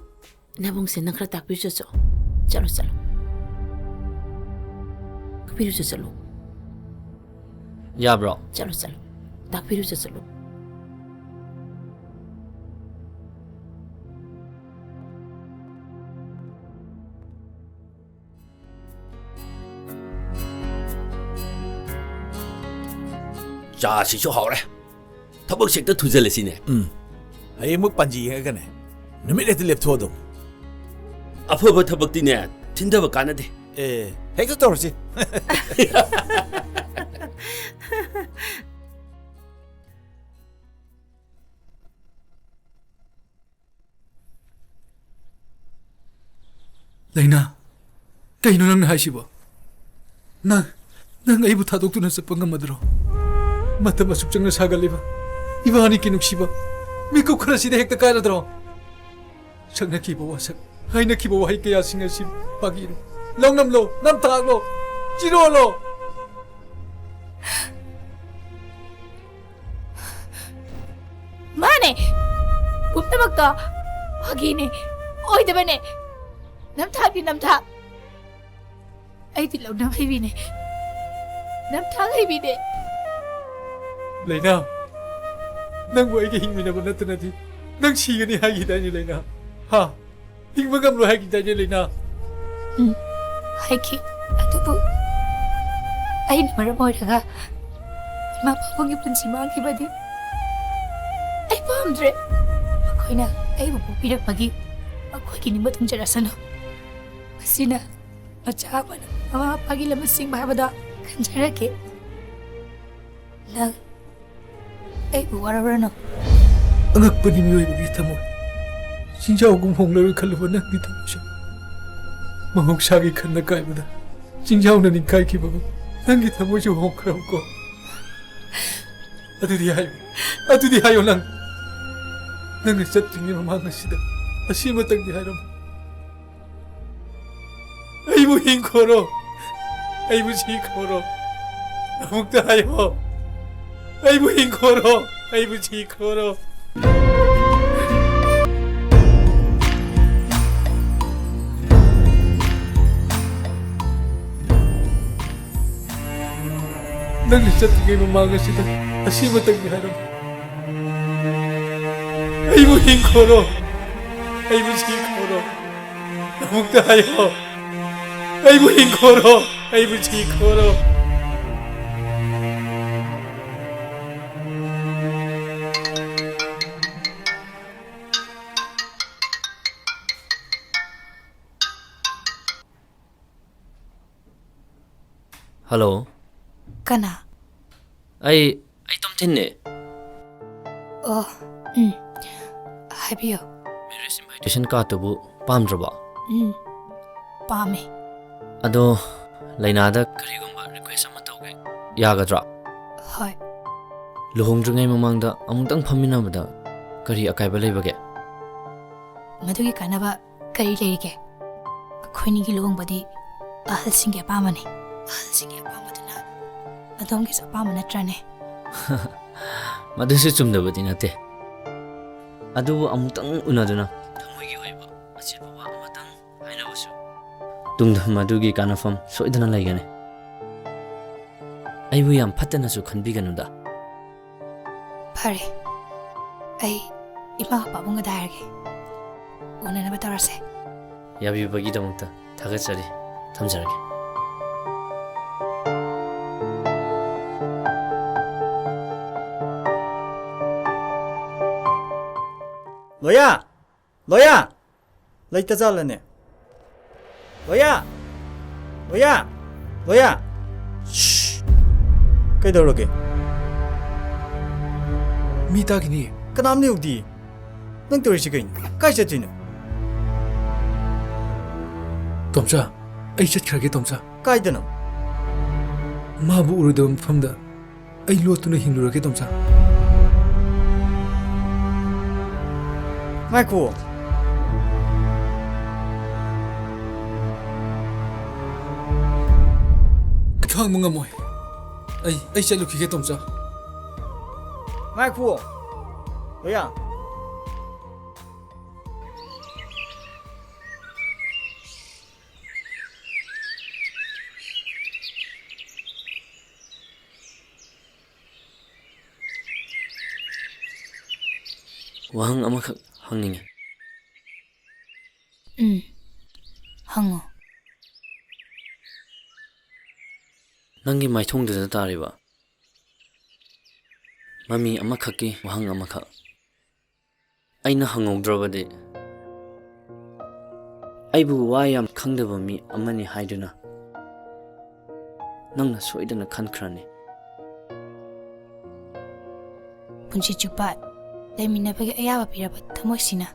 ꯅꯕꯨꯡꯁꯦ ꯅꯪ ꯈꯔ ꯇꯥꯛꯄꯤꯔꯨ ꯆꯠꯁꯣ꯫ ꯆꯠꯂꯣ, ꯆꯠꯂꯣ꯫ ꯇꯥꯛꯄꯤꯔꯨ ꯆꯠꯁꯣ, ꯆꯠꯂꯣ꯫ ꯌꯥꯕ꯭ꯔꯣ? ꯆꯠꯂꯣ, ꯆꯠꯂꯣ꯫ ꯇꯥꯛꯄꯤꯔꯨ ꯆꯠꯁꯣ, ꯆꯠꯂꯣ꯫ ꯆꯥꯁꯤꯁꯨ ꯍꯥꯎꯔꯦ꯫ ꯊꯕꯛꯁꯦ ꯍꯦꯛꯇ ꯊꯨꯖꯜꯂꯁꯤꯅꯦ꯫ ꯎꯝ꯫ ꯍꯌꯦꯡꯃꯛ ꯄꯥꯟꯖꯤ ꯌꯦꯡꯉꯒꯅꯦ, ꯅꯨꯃꯤꯠ ꯍꯦꯛꯇ ꯂꯦꯞꯊꯣꯛꯑꯗꯧꯅꯤ꯫ ꯑꯐꯕ ꯊꯕꯛꯇꯤꯅꯦ, ꯊꯤꯟꯊꯕ ꯀꯥꯟꯅꯗꯦ꯫ ꯑꯦ, ꯍꯦꯛꯇ ꯇꯧꯔꯁꯤ꯫ ꯂꯩꯅꯥ, ꯀꯩꯅꯣ ꯅꯪꯅ ꯍꯥꯏꯁꯤꯕꯣ? ꯅꯪ, ꯅꯪ ꯑꯩꯕꯨ ꯊꯥꯗꯣꯛꯇꯨꯅ ꯆꯠꯄ ꯉꯝꯃꯗ꯭ꯔꯣ? ꯃꯇꯝ ꯑꯁꯨꯛ ꯆꯪꯅ ꯁꯥꯒꯠꯂꯤꯕ ꯏꯕꯥꯅꯤꯒꯤ ꯅꯨꯡꯁꯤꯕ ꯃꯤꯀꯨꯞ ꯈꯔꯁꯤꯗ ꯍꯦꯛꯇ ꯀꯥꯏꯔꯗ꯭ꯔꯣ? ꯁꯛꯅꯈꯤꯕ ꯋꯥꯁꯛ, ꯍꯥꯏꯅꯈꯤꯕ ꯋꯥꯍꯩ ꯀꯌꯥꯁꯤꯡ ꯑꯁꯤ ꯐꯥꯒꯤꯔꯣ? ꯂꯧꯅꯝꯂꯣ, ꯅꯝꯊꯥꯛꯂꯣ, ꯆꯤꯔꯣꯜꯂꯣ? ꯃꯥꯅꯦ꯫ ꯄꯨꯝꯅꯃꯛꯇꯣ ꯐꯥꯒꯤꯅꯦ꯫ ꯑꯣꯏꯗꯕꯅꯦ꯫ ꯅꯝꯊꯥꯛꯅꯤ, ꯅꯝꯊꯥꯛ꯫ ꯑꯩꯗꯤ ꯂꯧꯅꯝ ꯍꯩꯕꯤꯅꯦ꯫ ꯅꯝꯊꯥꯛ ꯍꯩꯕꯤꯅꯦ꯫ ꯂꯩꯅꯥ, ꯅꯪꯕꯨ ꯑꯩꯒ ꯍꯤꯡꯃꯤꯟꯅꯕ ꯅꯠꯇꯅꯗꯤ ꯅꯪ ꯁꯤꯒꯅꯤ ꯍꯥꯏꯈꯤꯗꯥꯏꯅꯦ, ꯂꯩꯅꯥ? ꯍꯥ? ꯍꯤꯡꯕ ꯉꯝꯂꯣꯏ ꯍꯥꯏꯈꯤꯗꯥꯏꯅꯦ, ꯂꯩꯅꯥ? ꯎꯝ, ꯍꯥꯏꯈꯤ꯫ ꯑꯗꯨꯕꯨ ꯑꯩꯅ ꯃꯔꯝ ꯑꯣꯏꯔꯒ ꯏꯃꯥ ꯄꯥꯕꯨꯡꯒꯤ ꯄꯨꯟꯁꯤ ꯃꯥꯡꯈꯤꯕꯗꯤ ꯑꯩ ꯄꯥꯝꯗ꯭ꯔꯦ꯫ ꯃꯈꯣꯏꯅ ꯑꯩꯕꯨ ꯄꯣꯛꯄꯤꯔꯛꯄꯒꯤ ꯃꯈꯣꯏꯒꯤ ꯅꯤꯡꯕ ꯊꯨꯡꯖꯔꯁꯅꯨ꯫ ꯃꯁꯤꯅ ꯃꯆꯥ ꯑꯃꯅ ꯃꯃꯥ ꯃꯄꯥꯒꯤ ꯂꯃꯟ ꯁꯤꯡꯕ ꯍꯥꯏꯕꯗꯣ ꯈꯟꯖꯔꯛꯀꯦ꯫ ꯅꯪ ꯑꯩꯕꯨ ꯋꯥꯔꯧꯔꯅꯨ꯫ ꯑꯉꯛꯄꯅꯤ ꯃꯤꯑꯣꯏꯕꯒꯤ ꯊꯃꯣꯏ꯫ ꯆꯤꯡꯖꯥꯎꯒꯨꯝ ꯍꯣꯡꯂꯔꯣꯏ ꯈꯜꯂꯨꯕ ꯅꯪꯒꯤ ꯊꯃꯣꯏꯁꯨ ꯃꯍꯧꯁꯥꯒꯤ ꯈꯟꯅ ꯀꯥꯏꯕꯗ ꯆꯤꯡꯖꯥꯎꯅ ꯅꯤꯡꯈꯥꯏꯈꯤꯕꯒꯨꯝ ꯅꯪꯒꯤ ꯊꯃꯣꯏꯁꯨ ꯍꯣꯡꯈ꯭ꯔꯕꯀꯣ꯫ ꯑꯗꯨꯗꯤ ꯍꯥꯏꯌꯨ, ꯑꯗꯨꯗꯤ ꯍꯥꯏꯌꯨ ꯅꯪ꯫ ꯅꯪꯅ ꯆꯠꯇ꯭ꯔꯤꯉꯩ ꯃꯃꯥꯡ ꯑꯁꯤꯗ ꯑꯁꯤꯃꯇꯪꯗꯤ ꯍꯥꯏꯔꯝꯃꯨ꯫ ꯑꯩꯕꯨ ꯍꯤꯡꯈꯣꯔꯣ, ꯑꯩꯕꯨ ꯁꯤꯈꯣꯔꯣ, ꯑꯃꯨꯛꯇ ꯍꯥꯏꯌꯣ꯫ ꯑꯩꯕꯨ ꯍꯤꯡꯈꯣꯔꯣ, ꯑꯩꯕꯨ ꯁꯤꯈꯣꯔꯣ꯫ ꯅꯪꯅ ꯆꯠꯇ꯭ꯔꯤꯉꯩ ꯃꯃꯥꯡ ꯑꯁꯤꯗ ꯑꯁꯤꯃꯇꯪꯗꯤ ꯍꯥꯏꯔꯝꯃꯨ꯫ ꯑꯩꯕꯨ ꯍꯤꯡꯈꯣꯔꯣ, ꯑꯩꯕꯨ ꯁꯤꯈꯣꯔꯣ꯫ ꯑꯃꯨꯛꯇ ꯍꯥꯏꯌꯣ꯫ ꯑꯩꯕꯨ ꯍꯤꯡꯈꯣꯔꯣ, ꯑꯩꯕꯨ ꯁꯤꯈꯣꯔꯣ꯫ ꯍꯜꯂꯣ꯫ ꯀꯅꯥ? ꯑꯩ, ꯑꯩ ꯇꯣꯝꯊꯤꯟꯅꯦ꯫ ꯑꯣ, ꯎꯝ꯫ ꯍꯥꯏꯕꯤꯌꯨ꯫ Marriage invitation ꯀꯥꯔꯠꯇꯨꯕꯨ ꯄꯥꯝꯗ꯭ꯔꯕꯣ? ꯎꯝ, ꯄꯥꯝꯃꯦ꯫ ꯑꯗꯣ, ꯂꯩꯅꯥꯗ ꯀꯔꯤꯒꯨꯝꯕ ꯔꯤꯀ꯭ꯋꯦꯁ ꯑꯃ ꯇꯧꯒꯦ, ꯌꯥꯒꯗ꯭ꯔꯣ? ꯍꯣꯏ꯫ ꯂꯨꯍꯣꯡꯗ꯭ꯔꯤꯉꯩ ꯃꯃꯥꯡꯗ ꯑꯃꯨꯛꯇꯪ ꯐꯝꯃꯤꯟꯅꯕꯗ ꯀꯔꯤ ꯑꯀꯥꯏꯕ ꯂꯩꯕꯒꯦ? ꯃꯗꯨꯒꯤ ꯀꯥꯟꯅꯕ ꯀꯔꯤ ꯂꯩꯔꯤꯒꯦ? ꯑꯩꯈꯣꯏꯅꯤꯒꯤ ꯂꯨꯍꯣꯡꯕꯗꯤ ꯑꯍꯜꯁꯤꯡꯒꯤ ꯑꯄꯥꯝꯕꯅꯤ꯫ ꯑꯍꯜꯁꯤꯡꯒꯤ ꯑꯄꯥꯝꯕꯗꯨꯅ ꯑꯗꯣꯝꯒꯤꯁꯨ ꯑꯄꯥꯝꯕ ꯅꯠꯇ꯭ꯔꯅꯦ? ꯃꯗꯨꯁꯨ ꯆꯨꯝꯗꯕꯗꯤ ꯅꯠꯇꯦ꯫ ꯑꯗꯨꯕꯨ ꯑꯃꯨꯛꯇꯪ ꯎꯅꯗꯨꯅ ꯊꯃꯣꯏꯒꯤ ꯑꯣꯏꯕ ꯑꯆꯦꯠꯄ ꯋꯥ ꯑꯃꯇꯪ ꯍꯥꯏꯅꯕꯁꯨ ꯇꯨꯡꯗ ꯃꯗꯨꯒꯤ ꯀꯥꯟꯅꯐꯝ ꯁꯣꯏꯗꯅ ꯂꯩꯒꯅꯤ꯫ ꯑꯩꯕꯨ ꯌꯥꯝ ꯐꯠꯇꯅꯁꯨ ꯈꯟꯕꯤꯒꯅꯨꯗ꯫ ꯐꯔꯦ, ꯑꯩ ꯏꯃꯥ ꯄꯥꯕꯨꯡꯒꯗ ꯍꯥꯏꯔꯒꯦ꯫ ꯎꯅꯅꯕ ꯇꯧꯔꯁꯦ꯫ ꯌꯥꯕꯤꯕꯒꯤꯗꯃꯛꯇ ꯊꯥꯒꯠꯆꯔꯤ꯫ ꯊꯝꯖꯔꯒꯦ꯫ ꯂꯣꯌꯥ! ꯂꯣꯌꯥ! ꯂꯩꯇ ꯖꯥꯠꯂꯅꯦ? ꯂꯣꯌꯥ! ꯂꯣꯌꯥ! ꯂꯣꯌꯥ! ꯁ꯭ꯁ! ꯀꯩꯗꯧꯔꯒꯦ? ꯃꯤ ꯇꯥꯈꯤꯅꯤ꯫ ꯀꯅꯥꯝ ꯂꯩꯍꯧꯗꯤ꯫ ꯅꯪ ꯇꯧꯔꯤꯁꯤ ꯀꯩꯅꯣ? ꯀꯥꯏ ꯆꯠꯇꯣꯏꯅꯣ? ꯇꯣꯝꯆꯥ, ꯑꯩ ꯆꯠꯈ꯭ꯔꯒꯦ, ꯇꯣꯝꯆꯥ꯫ ꯀꯥꯏꯗꯅꯣ? ꯃꯥꯕꯨ ꯎꯔꯣꯏꯗꯕ ꯃꯐꯝꯗ ꯑꯩ ꯂꯣꯠꯇꯨꯅ ꯍꯤꯡꯂꯨꯔꯒꯦ, ꯇꯣꯝꯆꯥ꯫ ꯉꯥꯏꯈꯣ꯫ ꯈꯥꯡꯕ ꯉꯝꯃꯣꯏ꯫ ꯑꯩ, ꯑꯩ ꯆꯠꯂꯨꯈꯤꯒꯦ, ꯇꯣꯝꯆꯥ꯫ ꯉꯥꯏꯈꯣ꯫ ꯂꯣꯌꯥ꯫ ꯋꯥꯍꯪ ꯑꯃꯈꯛ ꯍꯪꯅꯤꯡꯉꯤ꯫ ꯎꯝ, ꯍꯪꯉꯣ꯫ ꯅꯪꯒꯤ ꯃꯥꯏꯊꯣꯡꯗꯨꯗ ꯇꯥꯔꯤꯕ ꯃꯃꯤ ꯑꯃꯈꯛꯀꯤ ꯋꯥꯍꯪ ꯑꯃꯈꯛ꯫ ꯑꯩꯅ ꯍꯪꯍꯧꯗ꯭ꯔꯕꯗꯤ, ꯑꯩꯕꯨ ꯋꯥ ꯌꯥꯝ ꯈꯪꯗꯕ ꯃꯤ ꯑꯃꯅꯤ ꯍꯥꯏꯗꯨꯅ ꯅꯪꯅ ꯁꯣꯏꯗꯅ ꯈꯟꯈ꯭ꯔꯅꯤ꯫ ꯄꯨꯟꯁꯤ ꯆꯨꯞꯄ ꯂꯩꯃꯤꯟꯅꯕꯒꯤ ꯑꯌꯥꯕ ꯄꯤꯔꯕ ꯊꯃꯣꯏꯁꯤꯅ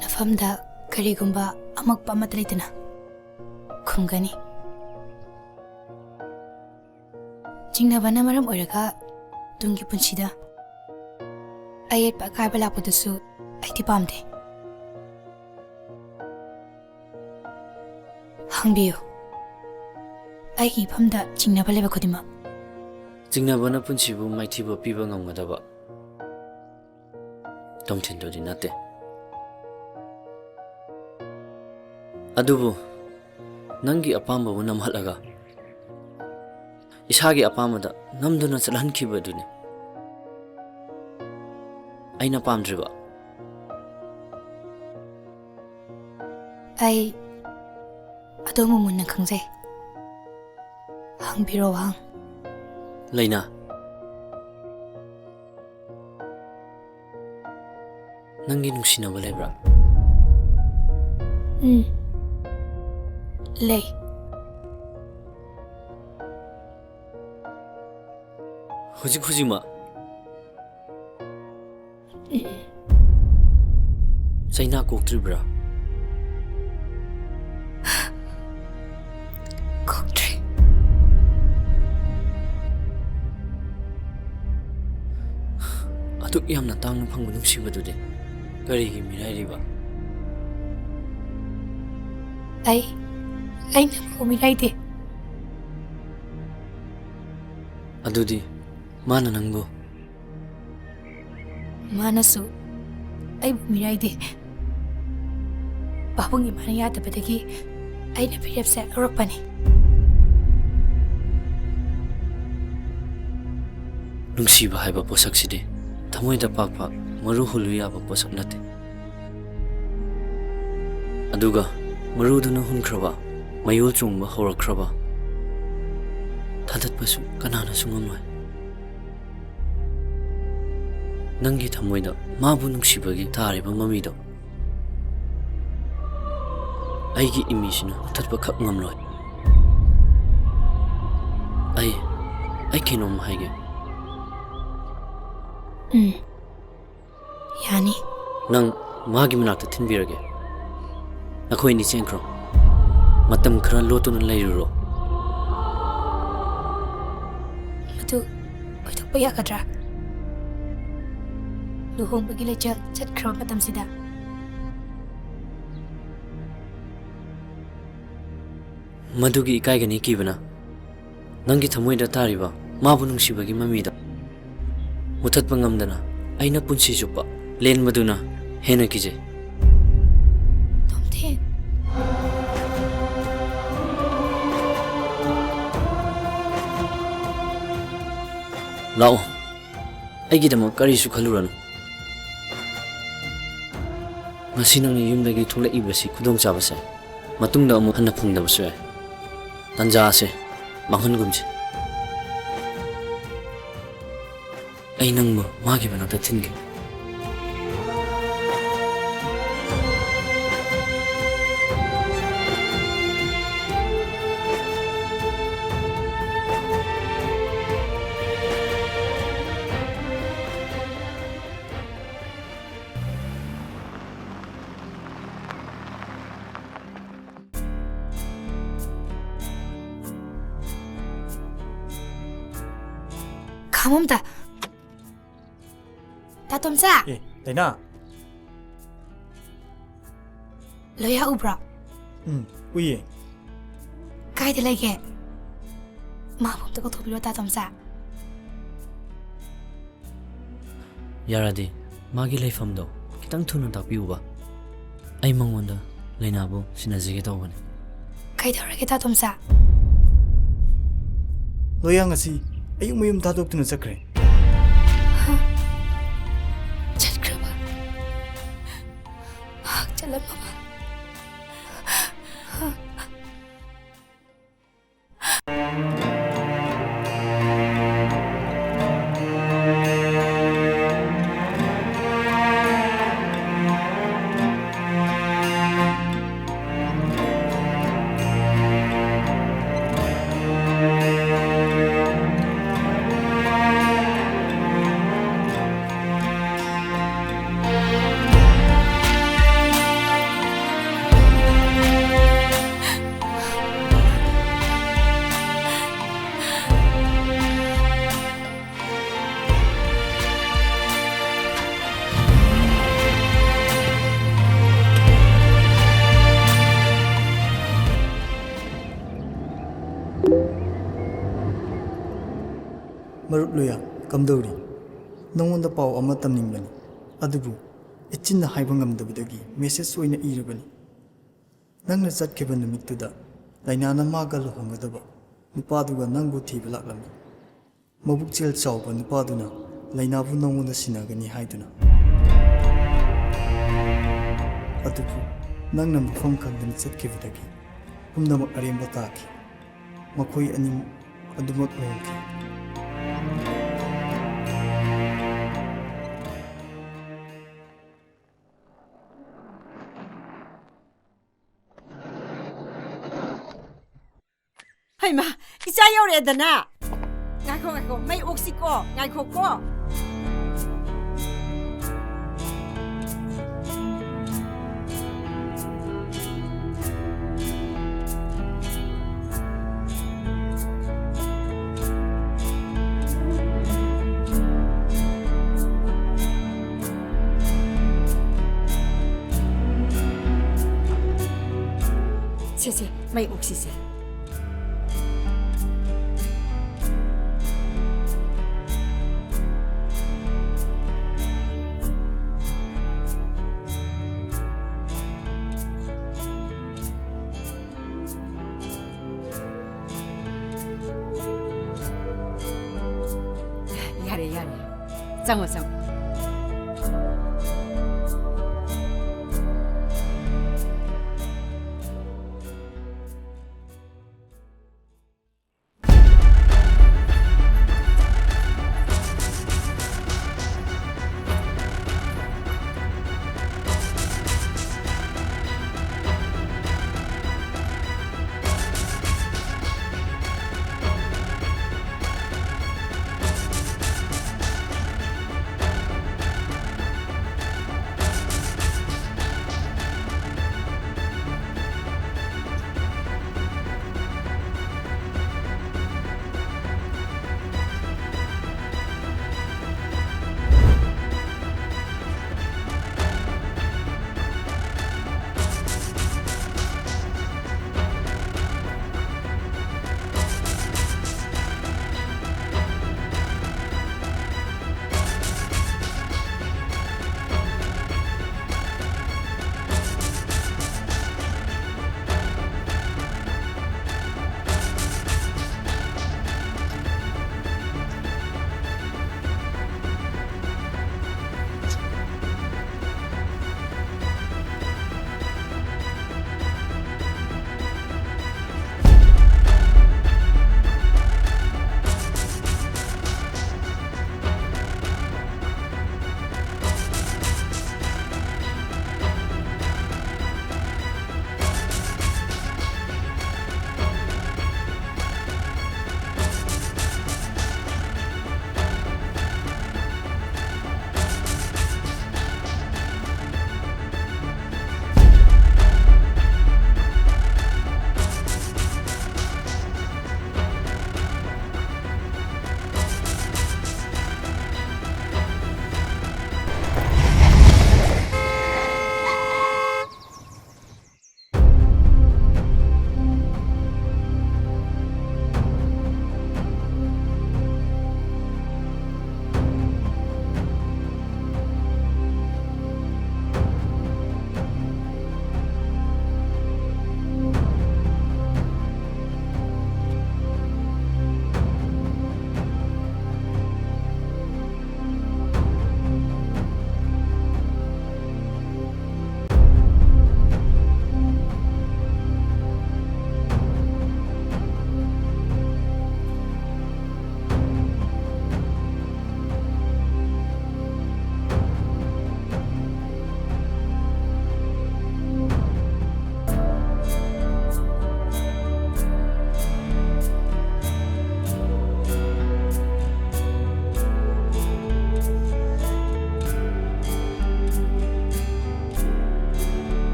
ꯅꯐꯝꯗ ꯀꯔꯤꯒꯨꯝꯕ ꯑꯃꯛꯄ ꯑꯃꯠꯇ ꯂꯩꯇꯅ ꯈꯨꯝꯒꯅꯤ꯫ ꯆꯤꯡꯅꯕꯅ ꯃꯔꯝ ꯑꯣꯏꯔꯒ ꯇꯨꯡꯒꯤ ꯄꯨꯟꯁꯤꯗ ꯑꯌꯦꯠꯄ ꯑꯀꯥꯏꯕ ꯂꯥꯛꯄꯗꯨꯁꯨ ꯑꯩꯗꯤ ꯄꯥꯝꯗꯦ꯫ ꯍꯪꯕꯤꯌꯨ, ꯑꯩꯒꯤ ꯏꯐꯝꯗ ꯆꯤꯡꯅꯕ ꯂꯩꯕ ꯈꯨꯗꯤꯡꯃꯛ꯫ ꯆꯤꯡꯅꯕꯅ ꯄꯨꯟꯁꯤꯕꯨ ꯃꯥꯏꯊꯤꯕ ꯄꯤꯕ ꯉꯝꯒꯗꯕ ꯇꯣꯝꯊꯤꯟꯗꯨꯗꯤ ꯅꯠꯇꯦ꯫ ꯑꯗꯨꯕꯨ ꯅꯪꯒꯤ ꯑꯄꯥꯝꯕꯕꯨ ꯅꯝꯍꯠꯂꯒ ꯏꯁꯥꯒꯤ ꯑꯄꯥꯝꯕꯗ ꯅꯝꯗꯨꯅ ꯆꯠꯍꯟꯈꯤꯕꯗꯨꯅꯤ ꯑꯩꯅ ꯄꯥꯝꯗ꯭ꯔꯤꯕ꯫ ꯑꯩ ꯑꯗꯣꯝꯕꯨ ꯃꯨꯟꯅ ꯈꯪꯖꯩ꯫ ꯍꯪꯕꯤꯔꯣ, ꯋꯥꯍꯪ꯫ ꯂꯩꯅꯥ, ꯅꯪꯒꯤ ꯅꯨꯡꯁꯤꯅꯕ ꯂꯩꯕ꯭ꯔꯥ? ꯎꯝ, ꯂꯩ꯫ ꯍꯧꯖꯤꯛ ꯍꯧꯖꯤꯛꯃꯛ? ꯎꯝ꯫ ꯆꯩꯅꯥ ꯀꯣꯛꯇ꯭ꯔꯤꯕ꯭ꯔꯥ? ꯀꯣꯛꯇ꯭ꯔꯤ꯫ ꯑꯗꯨꯛ ꯌꯥꯝꯅ ꯇꯥꯡꯅ ꯐꯪꯕ ꯅꯨꯡꯁꯤꯕꯗꯨꯗꯤ ꯀꯔꯤꯒꯤ ꯃꯤꯔꯥꯏꯔꯤꯕ? ꯑꯩ, ꯑꯩ ꯅꯪꯕꯨ ꯃꯤꯔꯥꯏꯗꯦ꯫ ꯑꯗꯨꯗꯤ ꯃꯥꯅ ꯅꯪꯕꯨ? ꯃꯥꯅꯁꯨ ꯑꯩꯕꯨ ꯃꯤꯔꯥꯏꯗꯦ꯫ ꯄꯥꯕꯨꯡ ꯏꯃꯥꯅ ꯌꯥꯗꯕꯗꯒꯤ ꯑꯩꯅ ꯐꯤꯔꯦꯞꯁꯦ ꯂꯧꯔꯛꯄꯅꯤ꯫ ꯅꯨꯡꯁꯤꯕ ꯍꯥꯏꯕ ꯄꯣꯠꯁꯛꯁꯤꯗꯤ ꯊꯃꯣꯏꯗ ꯄꯥꯛ ꯄꯥꯛ ꯃꯔꯨ ꯍꯨꯜꯂꯨ ꯌꯥꯕ ꯄꯣꯠꯁꯛ ꯅꯠꯇꯦ꯫ ꯑꯗꯨꯒ ꯃꯔꯨꯗꯨꯅ ꯍꯨꯟꯈ꯭ꯔꯕ, ꯃꯌꯣꯜ ꯆꯣꯡꯕ ꯍꯧꯔꯛꯈ꯭ꯔꯕ, ꯊꯥꯗꯠꯄꯁꯨ ꯀꯅꯥꯅꯁꯨ ꯉꯝꯂꯣꯏ꯫ ꯅꯪꯒꯤ ꯊꯃꯣꯏꯗ ꯃꯥꯕꯨ ꯅꯨꯡꯁꯤꯕꯒꯤ ꯇꯥꯔꯤꯕ ꯃꯃꯤꯗꯣ ꯑꯩꯒꯤ ꯏꯃꯤꯁꯤꯅ ꯃꯨꯊꯠꯄ ꯈꯛ ꯉꯝꯂꯣꯏ꯫ ꯑꯩ, ꯑꯩ ꯀꯩꯅꯣꯝ ꯍꯥꯏꯒꯦ꯫ ꯎꯝ꯫ ꯌꯥꯅꯤ꯫ ꯅꯪ ꯃꯥꯒꯤ ꯃꯅꯥꯛꯇ ꯊꯤꯟꯕꯤꯔꯒꯦ꯫ ꯅꯈꯣꯏ ꯑꯅꯤ ꯆꯦꯟꯈ꯭ꯔꯣ꯫ ꯃꯇꯝ ꯈꯔ ꯂꯣꯠꯇꯨꯅ ꯂꯩꯔꯨꯔꯣ꯫ ꯃꯗꯨ ꯑꯣꯏꯊꯣꯛꯄ ꯌꯥꯒꯗ꯭ꯔꯥ? ꯂꯨꯍꯣꯡꯕꯒꯤ ꯂꯩꯆꯠ ꯆꯠꯈ꯭ꯔꯕ ꯃꯇꯝꯁꯤꯗ꯫ ꯃꯗꯨꯒꯤ ꯏꯀꯥꯏꯒꯅꯤ ꯀꯤꯕꯅ ꯅꯪꯒꯤ ꯊꯃꯣꯏꯗ ꯇꯥꯔꯤꯕ ꯃꯥꯕꯨ ꯅꯨꯡꯁꯤꯕꯒꯤ ꯃꯃꯤꯗꯣ ꯃꯨꯊꯠꯄ ꯉꯝꯗꯅ ꯑꯩꯅ ꯄꯨꯟꯁꯤ ꯆꯨꯞꯄ ꯂꯦꯟꯕꯗꯨꯅ ꯍꯦꯟꯅ ꯀꯤꯖꯩ꯫ ꯇꯣꯝꯊꯤꯟ꯫ ꯂꯥꯛꯑꯣ, ꯑꯩꯒꯤꯗꯃꯛ ꯀꯔꯤꯁꯨ ꯈꯜꯂꯨꯔꯅꯨ꯫ ꯉꯁꯤ ꯅꯪꯅ ꯌꯨꯝꯗꯒꯤ ꯊꯣꯛꯂꯛꯏꯕꯁꯤ ꯈꯨꯗꯣꯡꯆꯥꯕꯁꯦ ꯃꯇꯨꯡꯗ ꯑꯃꯨꯛ ꯍꯟꯅ ꯐꯪꯗꯕꯁꯨ ꯌꯥꯏ꯫ ꯇꯥꯟꯖꯥ ꯑꯁꯦ ꯃꯥꯡꯍꯟꯒꯨꯝꯁꯤ꯫ ꯑꯩ ꯅꯪꯕꯨ ꯃꯥꯒꯤ ꯃꯅꯥꯛꯇ ꯊꯤꯟꯒꯦ꯫ ꯈꯥꯃꯣꯝꯇ꯫ ꯇꯥ ꯇꯣꯝꯆꯥ꯫ ꯑꯦ, ꯗꯥꯏꯅꯥ꯫ ꯂꯣꯏꯌꯥ ꯎꯕ꯭ꯔꯣ? ꯎꯝ, ꯎꯏꯌꯦ꯫ ꯀꯥꯏꯗ ꯂꯩꯒꯦ? ꯃꯥꯕꯨ ꯑꯝꯇ ꯀꯧꯊꯣꯛꯄꯤꯔꯣ, ꯇꯥ ꯇꯣꯝꯆꯥ꯫ ꯌꯥꯔꯗꯤ ꯃꯥꯒꯤ ꯂꯩꯐꯝꯗꯣ ꯈꯤꯇꯪ ꯊꯨꯅ ꯇꯥꯛꯄꯤꯌꯨꯕ꯫ ꯑꯩ ꯃꯉꯣꯟꯗ ꯂꯥꯏꯅꯥꯕꯨ ꯁꯤꯟꯅꯖꯒꯦ ꯇꯧꯕꯅꯤ꯫ ꯀꯩꯗꯧꯔꯒꯦ, ꯇꯥ ꯇꯣꯝꯆꯥ? ꯂꯣꯏꯌꯥ ꯉꯁꯤ ꯑꯌꯨꯛ ꯃꯌꯨꯝ ꯊꯥꯗꯣꯛꯇꯨꯅ ꯆꯠꯈ꯭ꯔꯦ꯫ ꯍꯥ? ꯆꯠꯈ꯭ꯔꯕ? ꯃꯍꯥꯛ ꯆꯠꯂꯝꯃꯕ? ꯃꯔꯨꯞ ꯂꯣꯌꯥ, ꯀꯝꯗꯧꯔꯤ? ꯅꯉꯣꯟꯗ ꯄꯥꯎ ꯑꯃ ꯇꯝꯅꯤꯡꯕꯅꯤ, ꯑꯗꯨꯕꯨ ꯏꯆꯤꯟꯅ ꯍꯥꯏꯕ ꯉꯝꯗꯕꯗꯒꯤ ꯃꯦꯁꯦꯖ ꯑꯣꯏꯅ ꯏꯔꯕꯅꯤ꯫ ꯅꯪꯅ ꯆꯠꯈꯤꯕ ꯅꯨꯃꯤꯠꯇꯨꯗ ꯂꯩꯅꯥꯅ ꯃꯥꯒ ꯂꯨꯍꯣꯡꯒꯗꯕ ꯅꯨꯄꯥꯗꯨꯒ ꯅꯪꯕꯨ ꯊꯤꯕ ꯂꯥꯛꯂꯝꯃꯤ꯫ ꯃꯕꯨꯛꯆꯦꯜ ꯆꯥꯎꯕ ꯅꯨꯄꯥꯗꯨꯅ ꯂꯩꯅꯥꯕꯨ ꯅꯉꯣꯟꯗ ꯁꯤꯟꯅꯒꯅꯤ ꯍꯥꯏꯗꯨꯅ꯫ ꯑꯗꯨꯕꯨ ꯅꯪꯅ ꯃꯐꯝ ꯈꯪꯗꯅ ꯆꯠꯈꯤꯕꯗꯒꯤ ꯄꯨꯝꯅꯃꯛ ꯑꯔꯦꯝꯕ ꯇꯥꯈꯤ꯫ ꯃꯈꯣꯏ ꯑꯅꯤ ꯑꯗꯨꯃꯛ ꯂꯨꯍꯣꯡꯈꯤ꯫ ꯍꯩꯃꯥ, ꯏꯆꯥ ꯌꯧꯔꯛꯑꯦꯗꯅ꯫ ꯉꯥꯏꯈꯣ, ꯉꯥꯏꯈꯣ, ꯃꯩ ꯑꯣꯛꯁꯤꯀꯣ, ꯉꯥꯏꯈꯣꯀꯣ꯫ ꯁꯦ, ꯁꯦ, ꯃꯩ ꯑꯣꯛꯁꯤꯁꯦ꯫ ꯌꯥꯔꯦ, ꯌꯥꯔꯦ꯫ ꯆꯪꯉꯣ, ꯆꯪꯉꯣ꯫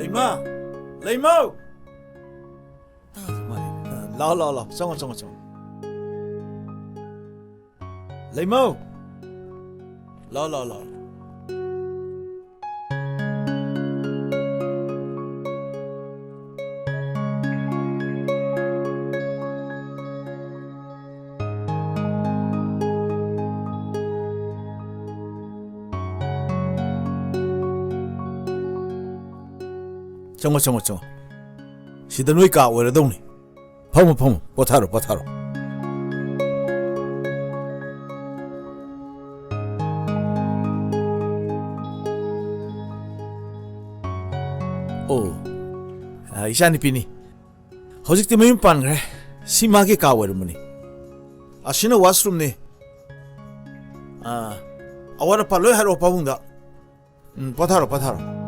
ꯏꯃꯥ! ꯂꯩꯃꯧ! ꯂꯥꯛꯑꯣ, ꯂꯥꯛꯑꯣ, ꯂꯥꯛꯑꯣ꯫ ꯆꯪꯉꯣ, ꯆꯪꯉꯣ, ꯆꯪꯉꯣ꯫ ꯂꯩꯃꯧ! ꯂꯥꯛꯑꯣ, ꯂꯥꯛꯑꯣ, ꯂꯥꯛꯑꯣ꯫ ꯆꯪꯉꯣ, ꯆꯪꯉꯣ, ꯆꯪꯉꯣ꯫ ꯁꯤꯗ ꯅꯣꯏ ꯀꯥ ꯑꯣꯏꯔꯗꯧꯅꯤ꯫ ꯐꯝꯃꯣ, ꯐꯝꯃꯣ, ꯄꯣꯊꯥꯔꯣ, ꯄꯣꯊꯥꯔꯣ꯫ ꯑꯣ, ꯑ, ꯏꯆꯥꯅꯨꯄꯤꯅꯤ꯫ ꯍꯧꯖꯤꯛꯇꯤ ꯃꯌꯨꯝ ꯄꯥꯟꯈ꯭ꯔꯦ꯫ ꯁꯤ ꯃꯥꯒꯤ ꯀꯥ ꯑꯣꯏꯔꯝꯕꯅꯤ꯫ ꯑꯁꯤꯅ washroomꯅꯤ꯫ ꯑ, ꯑꯋꯥꯠ ꯑꯄꯥ ꯂꯣꯏ ꯍꯥꯏꯔꯛꯑꯣ ꯄꯥꯕꯨꯡꯗ꯫ ꯎꯝ, ꯄꯣꯊꯥꯔꯣ, ꯄꯣꯊꯥꯔꯣ꯫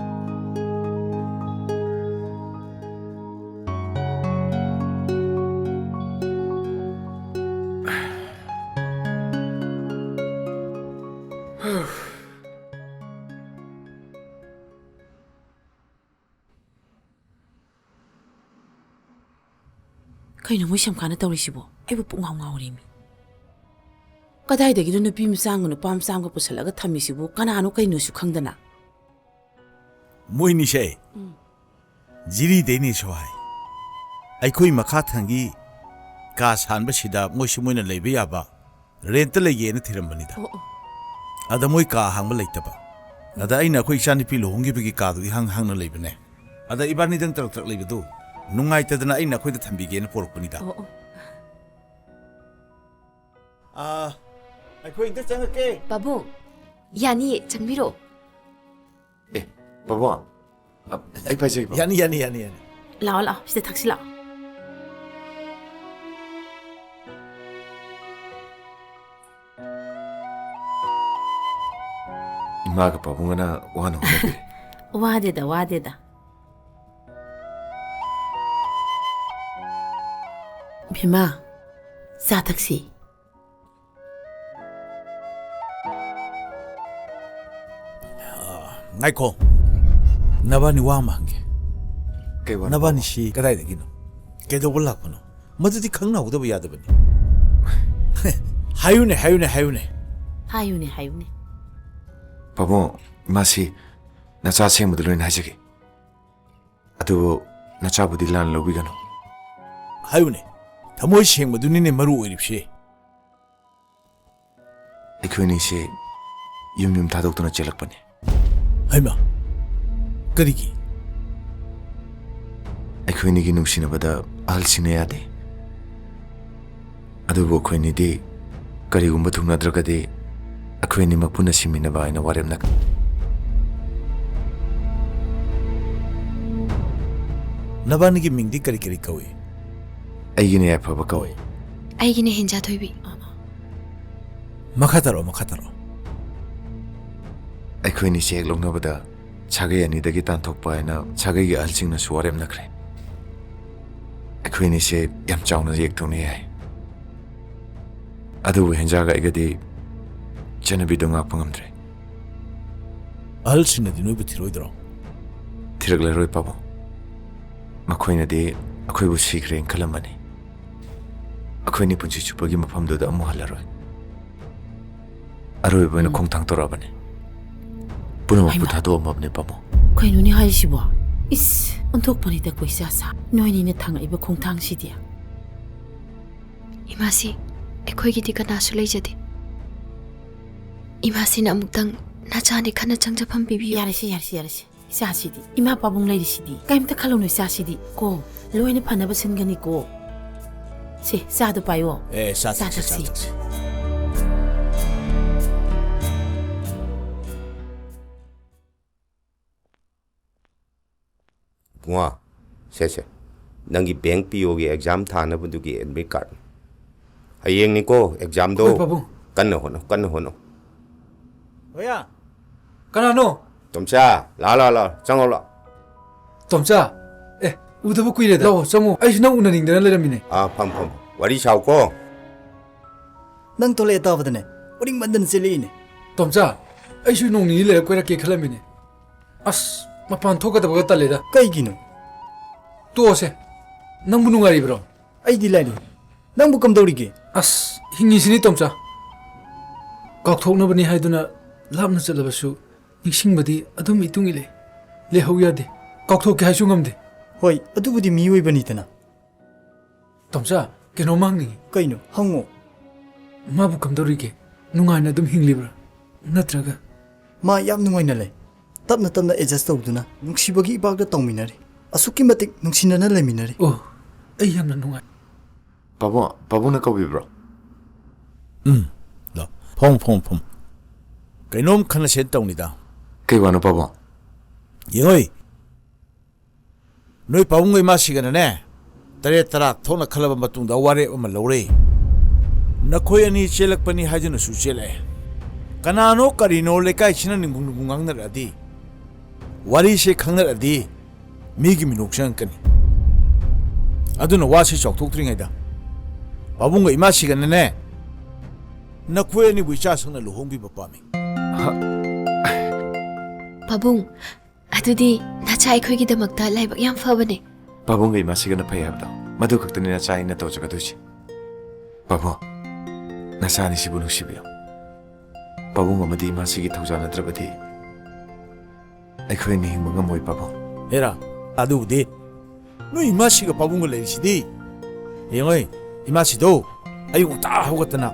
ꯀꯩꯅꯣ ꯃꯣꯏ ꯁꯦꯝꯈꯥꯅ ꯇꯧꯔꯤꯁꯤꯕꯣ? ꯑꯩꯕꯨ ꯄꯨꯡꯉꯥꯎ ꯉꯥꯎꯔꯦꯃꯤ꯫ ꯀꯗꯥꯏꯗꯒꯤꯅꯣ ꯅꯨꯄꯤ ꯃꯆꯥ ꯑꯃꯒ ꯅꯨꯄꯥ ꯃꯆꯥ ꯑꯃꯒ ꯄꯨꯁꯜꯂꯒ ꯊꯝꯃꯤꯁꯤꯕꯨ? ꯀꯅꯥꯅꯣ ꯀꯩꯅꯣꯁꯨ ꯈꯪꯗꯅ? ꯃꯣꯏꯅꯤꯁꯦ ꯎꯝ꯫ ꯖꯤꯔꯤꯗꯩꯅꯦꯁꯨ ꯍꯥꯏ꯫ ꯑꯩꯈꯣꯏ ꯃꯈꯥ ꯊꯪꯒꯤ ꯀꯥ ꯁꯥꯟꯕꯁꯤꯗ ꯃꯣꯏꯁꯨ ꯃꯣꯏꯅ ꯂꯩꯕ ꯌꯥꯕ ꯔꯦꯟꯠꯇ ꯂꯩꯒꯦꯅ ꯊꯤꯔꯝꯕꯅꯤꯗ꯫ ꯑꯣ, ꯑꯣ꯫ ꯑꯗ ꯃꯣꯏ ꯀꯥ ꯑꯍꯥꯡꯕ ꯂꯩꯇꯕ꯫ ꯑꯗ ꯑꯩꯅ ꯑꯩꯈꯣꯏ ꯏꯆꯥꯅꯨꯄꯤ ꯂꯨꯍꯣꯡꯈꯤꯕꯒꯤ ꯀꯥꯗꯨ ꯏꯍꯥꯡ ꯍꯥꯡꯅ ꯂꯩꯕꯅꯦ꯫ ꯑꯗ ꯏꯕꯥꯅꯤꯗꯪ ꯇꯔꯛ ꯇꯔꯛ ꯂꯩꯕꯗꯨ ꯅꯨꯡꯉꯥꯏꯇꯗꯅ ꯑꯩꯅ ꯑꯩꯈꯣꯏꯗ ꯊꯝꯕꯤꯒꯦꯅ ꯄꯣꯔꯛꯄꯅꯤꯗ꯫ ꯑꯣ, ꯑꯣ꯫ ꯑꯥ, ꯑꯩꯈꯣꯏ ꯑꯝꯇ ꯆꯪꯉꯛꯀꯦ꯫ ꯄꯥꯕꯨꯡ, ꯌꯥꯅꯤꯌꯦ, ꯆꯪꯕꯤꯔꯛꯑꯣ꯫ ꯑꯦ, ꯄꯥꯕꯨꯡ, ꯑ, ꯑꯩ ꯄꯥꯏꯖꯒꯦ, ꯄꯥꯕꯨꯡ꯫ ꯌꯥꯅꯤ, ꯌꯥꯅꯤ, ꯌꯥꯅꯤ, ꯌꯥꯅꯤ꯫ ꯂꯥꯛꯑꯣ, ꯂꯥꯛꯑꯣ, ꯁꯤꯗ ꯊꯛꯁꯤ ꯂꯥꯛꯑꯣ꯫ ꯏꯃꯥꯒ ꯄꯥꯕꯨꯡꯒꯅ ꯋꯥꯅ ꯍꯣꯠꯅꯕꯤꯔꯦ꯫ ꯋꯥꯗꯦꯗ, ꯋꯥꯗꯦꯗ꯫ ꯚꯤꯃꯥ, ꯆꯥ ꯊꯛꯁꯤ꯫ ꯉꯥꯏꯈꯣ, ꯅꯕꯥꯅꯤ ꯋꯥ ꯑꯃ ꯍꯪꯒꯦ꯫ ꯅꯕꯥꯅꯤꯁꯤ ꯀꯗꯥꯏꯗꯒꯤꯅꯣ? ꯀꯩꯗꯧꯕ ꯂꯥꯛꯄꯅꯣ? ꯃꯗꯨꯗꯤ ꯈꯪꯅꯍꯧꯗꯕ ꯌꯥꯗꯕꯅꯤ꯫ ꯍꯥꯏꯌꯨꯅꯦ, ꯍꯥꯏꯌꯨꯅꯦ, ꯍꯥꯏꯌꯨꯅꯦ꯫ ꯍꯥꯏꯌꯨꯅꯦ, ꯍꯥꯏꯌꯨꯅꯦ꯫ ꯄꯥꯕꯨꯡ, ꯃꯥꯁꯤ ꯅꯆꯥ ꯑꯁꯦꯡꯕꯗꯨ ꯂꯣꯏꯅ ꯍꯥꯏꯖꯒꯦ꯫ ꯑꯗꯨꯕꯨ ꯅꯆꯥꯕꯨꯗꯤ ꯂꯥꯟꯅ ꯂꯧꯕꯤꯒꯅꯨ꯫ ꯍꯥꯏꯌꯨꯅꯦ, ꯊꯃꯣꯏ ꯁꯦꯡꯕꯗꯨꯅꯤꯅꯦ ꯃꯔꯨ ꯑꯣꯏꯔꯤꯕꯁꯦ꯫ ꯑꯩꯈꯣꯏꯅꯤꯁꯦ ꯌꯨꯝ ꯌꯨꯝ ꯊꯥꯗꯣꯛꯇꯨꯅ ꯆꯦꯜꯂꯛꯄꯅꯤ꯫ ꯍꯩꯃꯥ, ꯀꯔꯤꯒꯤ? ꯑꯩꯈꯣꯏꯅꯤꯒꯤ ꯅꯨꯡꯁꯤꯅꯕꯗ ꯑꯍꯜꯁꯤꯡꯅ ꯌꯥꯗꯦ꯫ ꯑꯗꯨꯕꯨ ꯑꯩꯈꯣꯏꯅꯤꯗꯤ ꯀꯔꯤꯒꯨꯝꯕ ꯊꯨꯡꯅꯗ꯭ꯔꯒꯗꯤ ꯑꯩꯈꯣꯏ ꯑꯅꯤꯃꯛ ꯄꯨꯟꯅ ꯁꯤꯃꯤꯟꯅꯕ ꯍꯥꯏꯅ ꯋꯥꯔꯦꯞꯅꯈ꯭ꯔꯦ꯫ ꯅꯕꯥꯅꯤꯒꯤ ꯃꯤꯡꯗꯤ ꯀꯔꯤ ꯀꯔꯤ ꯀꯧꯏ? ꯑꯩꯒꯤꯅ ꯌꯥꯏꯐꯕ ꯀꯧꯏ꯫ ꯑꯩꯒꯤꯅ ꯍꯦꯟꯖꯥꯊꯣꯏꯕꯤ꯫ ꯃꯈꯥ ꯇꯥꯔꯛꯑꯣ, ꯃꯈꯥ ꯇꯥꯔꯛꯑꯣ꯫ ꯑꯩꯈꯣꯏꯅꯤꯁꯦ ꯍꯦꯛ ꯂꯧꯅꯕꯗ ꯁꯥꯒꯩ ꯑꯅꯤꯗꯒꯤ ꯇꯥꯟꯊꯣꯛꯄ ꯍꯥꯏꯅ ꯁꯥꯒꯩꯒꯤ ꯑꯍꯜꯁꯤꯡꯅꯁꯨ ꯋꯥꯔꯦꯞꯅꯈ꯭ꯔꯦ꯫ ꯑꯩꯈꯣꯏꯅꯤꯁꯦ ꯌꯥꯝ ꯆꯥꯎꯅ ꯌꯦꯛꯊꯣꯛꯅꯩ ꯍꯥꯏ꯫ ꯑꯗꯨꯕꯨ ꯍꯦꯟꯖꯥꯒ ꯑꯩꯒꯗꯤ ꯆꯠꯅꯕꯤꯗꯣ ꯉꯥꯛꯄ ꯉꯝꯗ꯭ꯔꯦ꯫ ꯑꯍꯜꯁꯤꯡꯅꯗꯤ ꯅꯣꯏꯕꯨ ꯊꯤꯔꯣꯏꯗ꯭ꯔꯣ? ꯊꯤꯔꯛꯂꯔꯣꯏ, ꯄꯥꯕꯨꯡ꯫ ꯃꯈꯣꯏꯅꯗꯤ ꯑꯩꯈꯣꯏꯕꯨ ꯁꯤꯈ꯭ꯔꯦꯅ ꯈꯜꯂꯝꯃꯅꯤ꯫ ꯑꯩꯈꯣꯏꯅꯤ ꯄꯨꯟꯁꯤ ꯆꯨꯞꯄꯒꯤ ꯃꯐꯝꯗꯨꯗ ꯑꯃꯨꯛ ꯍꯜꯂꯔꯣꯏ꯫ ꯑꯔꯣꯏꯕ ꯑꯣꯏꯅ ꯎꯝ꯫ ꯈꯣꯡꯊꯥꯡ ꯇꯧꯔꯛꯑꯕꯅꯤ꯫ ꯄꯨꯝꯅꯃꯛꯄꯨ ꯍꯩꯃꯥ꯫ ꯊꯥꯗꯣꯛꯑꯝꯃꯕꯅꯤ, ꯄꯥꯕꯨꯡ꯫ ꯀꯩꯅꯣꯅꯦ ꯍꯥꯏꯔꯤꯁꯤꯕꯣ? ꯏꯁ, ꯑꯣꯟꯊꯣꯛꯄꯅꯤꯗꯀꯣ ꯏꯆꯥꯁꯥ꯫ ꯅꯣꯏꯅꯤꯅ ꯊꯥꯡꯉꯛꯏꯕ ꯈꯣꯡꯊꯥꯡꯁꯤꯗꯤ꯫ ꯏꯃꯥꯁꯤ, ꯑꯩꯈꯣꯏꯒꯤꯗꯤ ꯀꯅꯥꯁꯨ ꯂꯩꯖꯗꯦ꯫ ꯏꯃꯥꯁꯤꯅ ꯑꯃꯨꯛꯇꯪ ꯅꯆꯥꯅꯤ ꯈꯟꯅ ꯆꯪꯖꯐꯝ ꯄꯤꯕꯤꯌꯨ꯫ ꯌꯥꯔꯦꯁꯦ, ꯌꯥꯔꯦꯁꯦ, ꯌꯥꯔꯦꯁꯦ꯫ ꯏꯆꯥꯁꯤꯗꯤ, ꯏꯃꯥ ꯄꯥꯕꯨꯡ ꯂꯩꯔꯤꯁꯤꯗꯤ꯫ ꯀꯩꯝꯇ ꯈꯜꯂꯨꯅꯨ ꯏꯆꯥꯁꯤꯗꯤ꯫ ꯀꯣ, ꯂꯣꯏꯅ ꯐꯅꯕ ꯁꯤꯟꯒꯅꯤꯀꯣ꯫ ꯁꯦ, ꯆꯥꯗꯣ ꯄꯥꯏꯌꯣ꯫ ꯑꯦ, ꯆꯥ ꯆꯥ ꯊꯛꯁꯤ, ꯆꯥ ꯊꯛꯁꯤ꯫ ꯏꯕꯨꯡꯉꯣ, ꯁꯦ, ꯁꯦ, ꯅꯪꯒꯤ ꯕꯦꯡꯛ ꯄꯤ ꯑꯣꯒꯤ ꯑꯦꯛꯖꯥꯝ ꯊꯥꯅꯕꯗꯨꯒꯤ ꯑꯦꯗꯃꯤꯠ ꯀꯥꯔꯠ꯫ ꯍꯌꯦꯡꯅꯤꯀꯣ ꯑꯦꯛꯖꯥꯝꯗꯣ꯫ ꯍꯣꯏ, ꯄꯥꯕꯨꯡ꯫ ꯀꯟꯅ ꯍꯣꯠꯅꯧ, ꯀꯟꯅ ꯍꯣꯠꯅꯧ꯫ ꯍꯣꯌꯥ, ꯀꯅꯥꯅꯣ? ꯇꯣꯝꯆꯥ, ꯂꯥ, ꯂꯥ, ꯂꯥ, ꯆꯪꯉꯣ, ꯂꯥ꯫ ꯇꯣꯝꯆꯥ, ꯑꯦ, ꯎꯗꯕ ꯀꯨꯏꯔꯦꯗ꯫ ꯂꯥꯛꯑꯣ, ꯆꯪꯉꯣ꯫ ꯑꯩꯁꯨ ꯅꯪ ꯎꯅꯅꯤꯡꯗꯅ ꯂꯩꯔꯝꯃꯤꯅꯦ꯫ ꯑꯥ, ꯐꯝ, ꯐꯝ, ꯐꯝ꯫ ꯋꯥꯔꯤ ꯁꯥꯎꯀꯣ꯫ ꯅꯪ ꯊꯣꯛꯂꯛꯑꯦ ꯇꯥꯕꯗꯅꯦ, ꯎꯅꯤꯡꯃꯟꯗꯅ ꯆꯦꯜꯂꯛꯏꯅꯦ꯫ ꯇꯣꯝꯆꯥ, ꯑꯩꯁꯨ ꯅꯣꯡ ꯅꯤꯅꯤ ꯂꯩꯔ ꯀꯣꯏꯔꯛꯀꯦ ꯈꯜꯂꯝꯃꯤꯅꯦ꯫ ꯑꯁ, ꯃꯄꯥꯟ ꯊꯣꯛꯀꯗꯕꯒ ꯇꯜꯂꯦꯗ꯫ ꯀꯩꯒꯤꯅꯣ? ꯇꯣꯛꯑꯁꯦ꯫ ꯅꯪꯕꯨ ꯅꯨꯡꯉꯥꯏꯔꯤꯕ꯭ꯔꯣ? ꯑꯩꯗꯤ ꯂꯥꯏꯔꯤ꯫ ꯅꯪꯕꯨ ꯀꯝꯗꯧꯔꯤꯒꯦ? ꯑꯁ, ꯍꯤꯡꯉꯤꯁꯤꯅꯤ, ꯇꯣꯝꯆꯥ꯫ ꯀꯥꯎꯊꯣꯛꯅꯕꯅꯤ ꯍꯥꯏꯗꯨꯅ ꯂꯥꯞꯅ ꯆꯠꯂꯕꯁꯨ ꯅꯤꯡꯁꯤꯡꯕꯗꯤ ꯑꯗꯨꯝ ꯏꯇꯨꯡ ꯏꯜꯂꯦ꯫ ꯂꯩꯍꯧ ꯌꯥꯗꯦ꯫ ꯀꯥꯎꯊꯣꯛꯀꯦ ꯍꯥꯏꯁꯨ ꯉꯝꯗꯦ꯫ ꯍꯣꯏ, ꯑꯗꯨꯕꯨꯗꯤ ꯃꯤꯑꯣꯏꯕꯅꯤꯗꯅ꯫ ꯇꯣꯝꯆꯥ, ꯀꯩꯅꯣꯝ ꯍꯪꯅꯤꯡꯉꯤ꯫ ꯀꯩꯅꯣ? ꯍꯪꯉꯣ꯫ ꯃꯥꯕꯨ ꯀꯝꯗꯧꯔꯤꯒꯦ? ꯅꯨꯡꯉꯥꯏꯅ ꯑꯗꯨꯝ ꯍꯤꯡꯂꯤꯕ꯭ꯔꯥ? ꯅꯠꯇ꯭ꯔꯒ? ꯃꯥ ꯌꯥꯝ ꯅꯨꯡꯉꯥꯏꯅ ꯂꯩ꯫ ꯇꯞꯅ ꯇꯞꯅ adjust ꯇꯧꯗꯨꯅ ꯅꯨꯡꯁꯤꯕꯒꯤ ꯏꯄꯥꯛꯇ ꯇꯧꯃꯤꯟꯅꯔꯤ꯫ ꯑꯁꯨꯛꯀꯤ ꯃꯇꯤꯛ ꯅꯨꯡꯁꯤꯅꯅ ꯂꯩꯃꯤꯟꯅꯔꯤ꯫ ꯑꯣ, ꯑꯩ ꯌꯥꯝꯅ ꯅꯨꯡꯉꯥꯏ꯫ ꯄꯥꯕꯨꯡ, ꯄꯥꯕꯨꯡꯅ ꯀꯧꯕꯤꯕ꯭ꯔꯣ? ꯎꯝ, ꯂꯥꯎ꯫ ꯐꯝ, ꯐꯝ, ꯐꯝ꯫ ꯀꯩꯅꯣꯝ ꯈꯟꯅꯁꯦ ꯇꯧꯅꯤꯗ꯫ ꯀꯩ ꯋꯥꯅꯣ, ꯄꯥꯕꯨꯡ? ꯌꯦꯡꯉꯣꯏ, ꯅꯣꯏ ꯄꯥꯕꯨꯡꯒ ꯏꯃꯥꯁꯤꯒꯅꯅꯦ, ꯇꯔꯦꯠ ꯇꯔꯥ ꯊꯣꯛꯅ ꯈꯜꯂꯕ ꯃꯇꯨꯡꯗ ꯋꯥꯔꯦꯞ ꯑꯃ ꯂꯧꯔꯦ꯫ ꯅꯈꯣꯏ ꯑꯅꯤ ꯆꯦꯜꯂꯛꯄꯅꯤ ꯍꯥꯏꯗꯨꯅꯁꯨ ꯆꯦꯜꯂꯛꯑꯦ꯫ ꯀꯅꯥꯅꯣ ꯀꯔꯤꯅꯣ ꯂꯩꯀꯥꯏꯁꯤꯅ ꯅꯤꯡꯒꯨꯝ ꯅꯤꯡꯒꯨꯝ ꯉꯥꯡꯅꯔꯛꯑꯗꯤ, ꯋꯥꯔꯤꯁꯦ ꯈꯪꯅꯔꯛꯑꯗꯤ, ꯃꯤꯒꯤ ꯃꯤꯅꯣꯛ ꯆꯪꯉꯛꯀꯅꯤ꯫ ꯑꯗꯨꯅ ꯋꯥꯁꯤ ꯆꯥꯎꯊꯣꯛꯇ꯭ꯔꯤꯉꯩꯗ ꯄꯥꯕꯨꯡꯒ ꯏꯃꯥꯁꯤꯒꯅꯅꯦ, ꯅꯈꯣꯏ ꯑꯅꯤꯕꯨ ꯏꯆꯥꯁꯤꯡꯅ ꯂꯨꯍꯣꯡꯕꯤꯕ ꯄꯥꯝꯃꯤ꯫ ꯄꯥꯕꯨꯡ, ꯑꯗꯨꯗꯤ ꯅꯆꯥ ꯑꯩꯈꯣꯏꯒꯤꯗꯃꯛꯇ ꯂꯥꯏꯕꯛ ꯌꯥꯝ ꯐꯕꯅꯦ꯫ ꯄꯥꯕꯨꯡꯒ ꯏꯃꯥꯁꯤꯒꯅ ꯐꯩ ꯍꯥꯏꯕꯗꯣ, ꯃꯗꯨ ꯈꯛꯇꯅꯤ ꯅꯆꯥ ꯑꯩꯅ ꯇꯧꯖꯒꯗꯣꯏꯁꯦ꯫ ꯄꯥꯕꯨꯡ, ꯅꯆꯥ ꯑꯅꯤꯁꯤꯕꯨ ꯅꯨꯡꯁꯤꯕꯤꯌꯨ꯫ ꯄꯥꯕꯨꯡ ꯑꯃꯗꯤ ꯏꯃꯥꯁꯤꯒꯤ ꯊꯧꯖꯥꯜ ꯅꯠꯇ꯭ꯔꯕꯗꯤ ꯑꯩꯈꯣꯏ ꯑꯅꯤ ꯍꯤꯡꯕ ꯉꯝꯃꯣꯏ, ꯄꯥꯕꯨꯡ꯫ ꯍꯦꯔꯥ, ꯑꯗꯨꯕꯨꯗꯤ ꯅꯣꯏ ꯏꯃꯥꯁꯤꯒ ꯄꯥꯕꯨꯡꯒ ꯂꯩꯔꯤꯁꯤꯗꯤ꯫ ꯌꯦꯡꯉꯣꯏ, ꯏꯃꯥꯁꯤꯗꯣ ꯑꯌꯨꯛ ꯉꯟꯇꯥ ꯍꯧꯒꯠꯇꯅ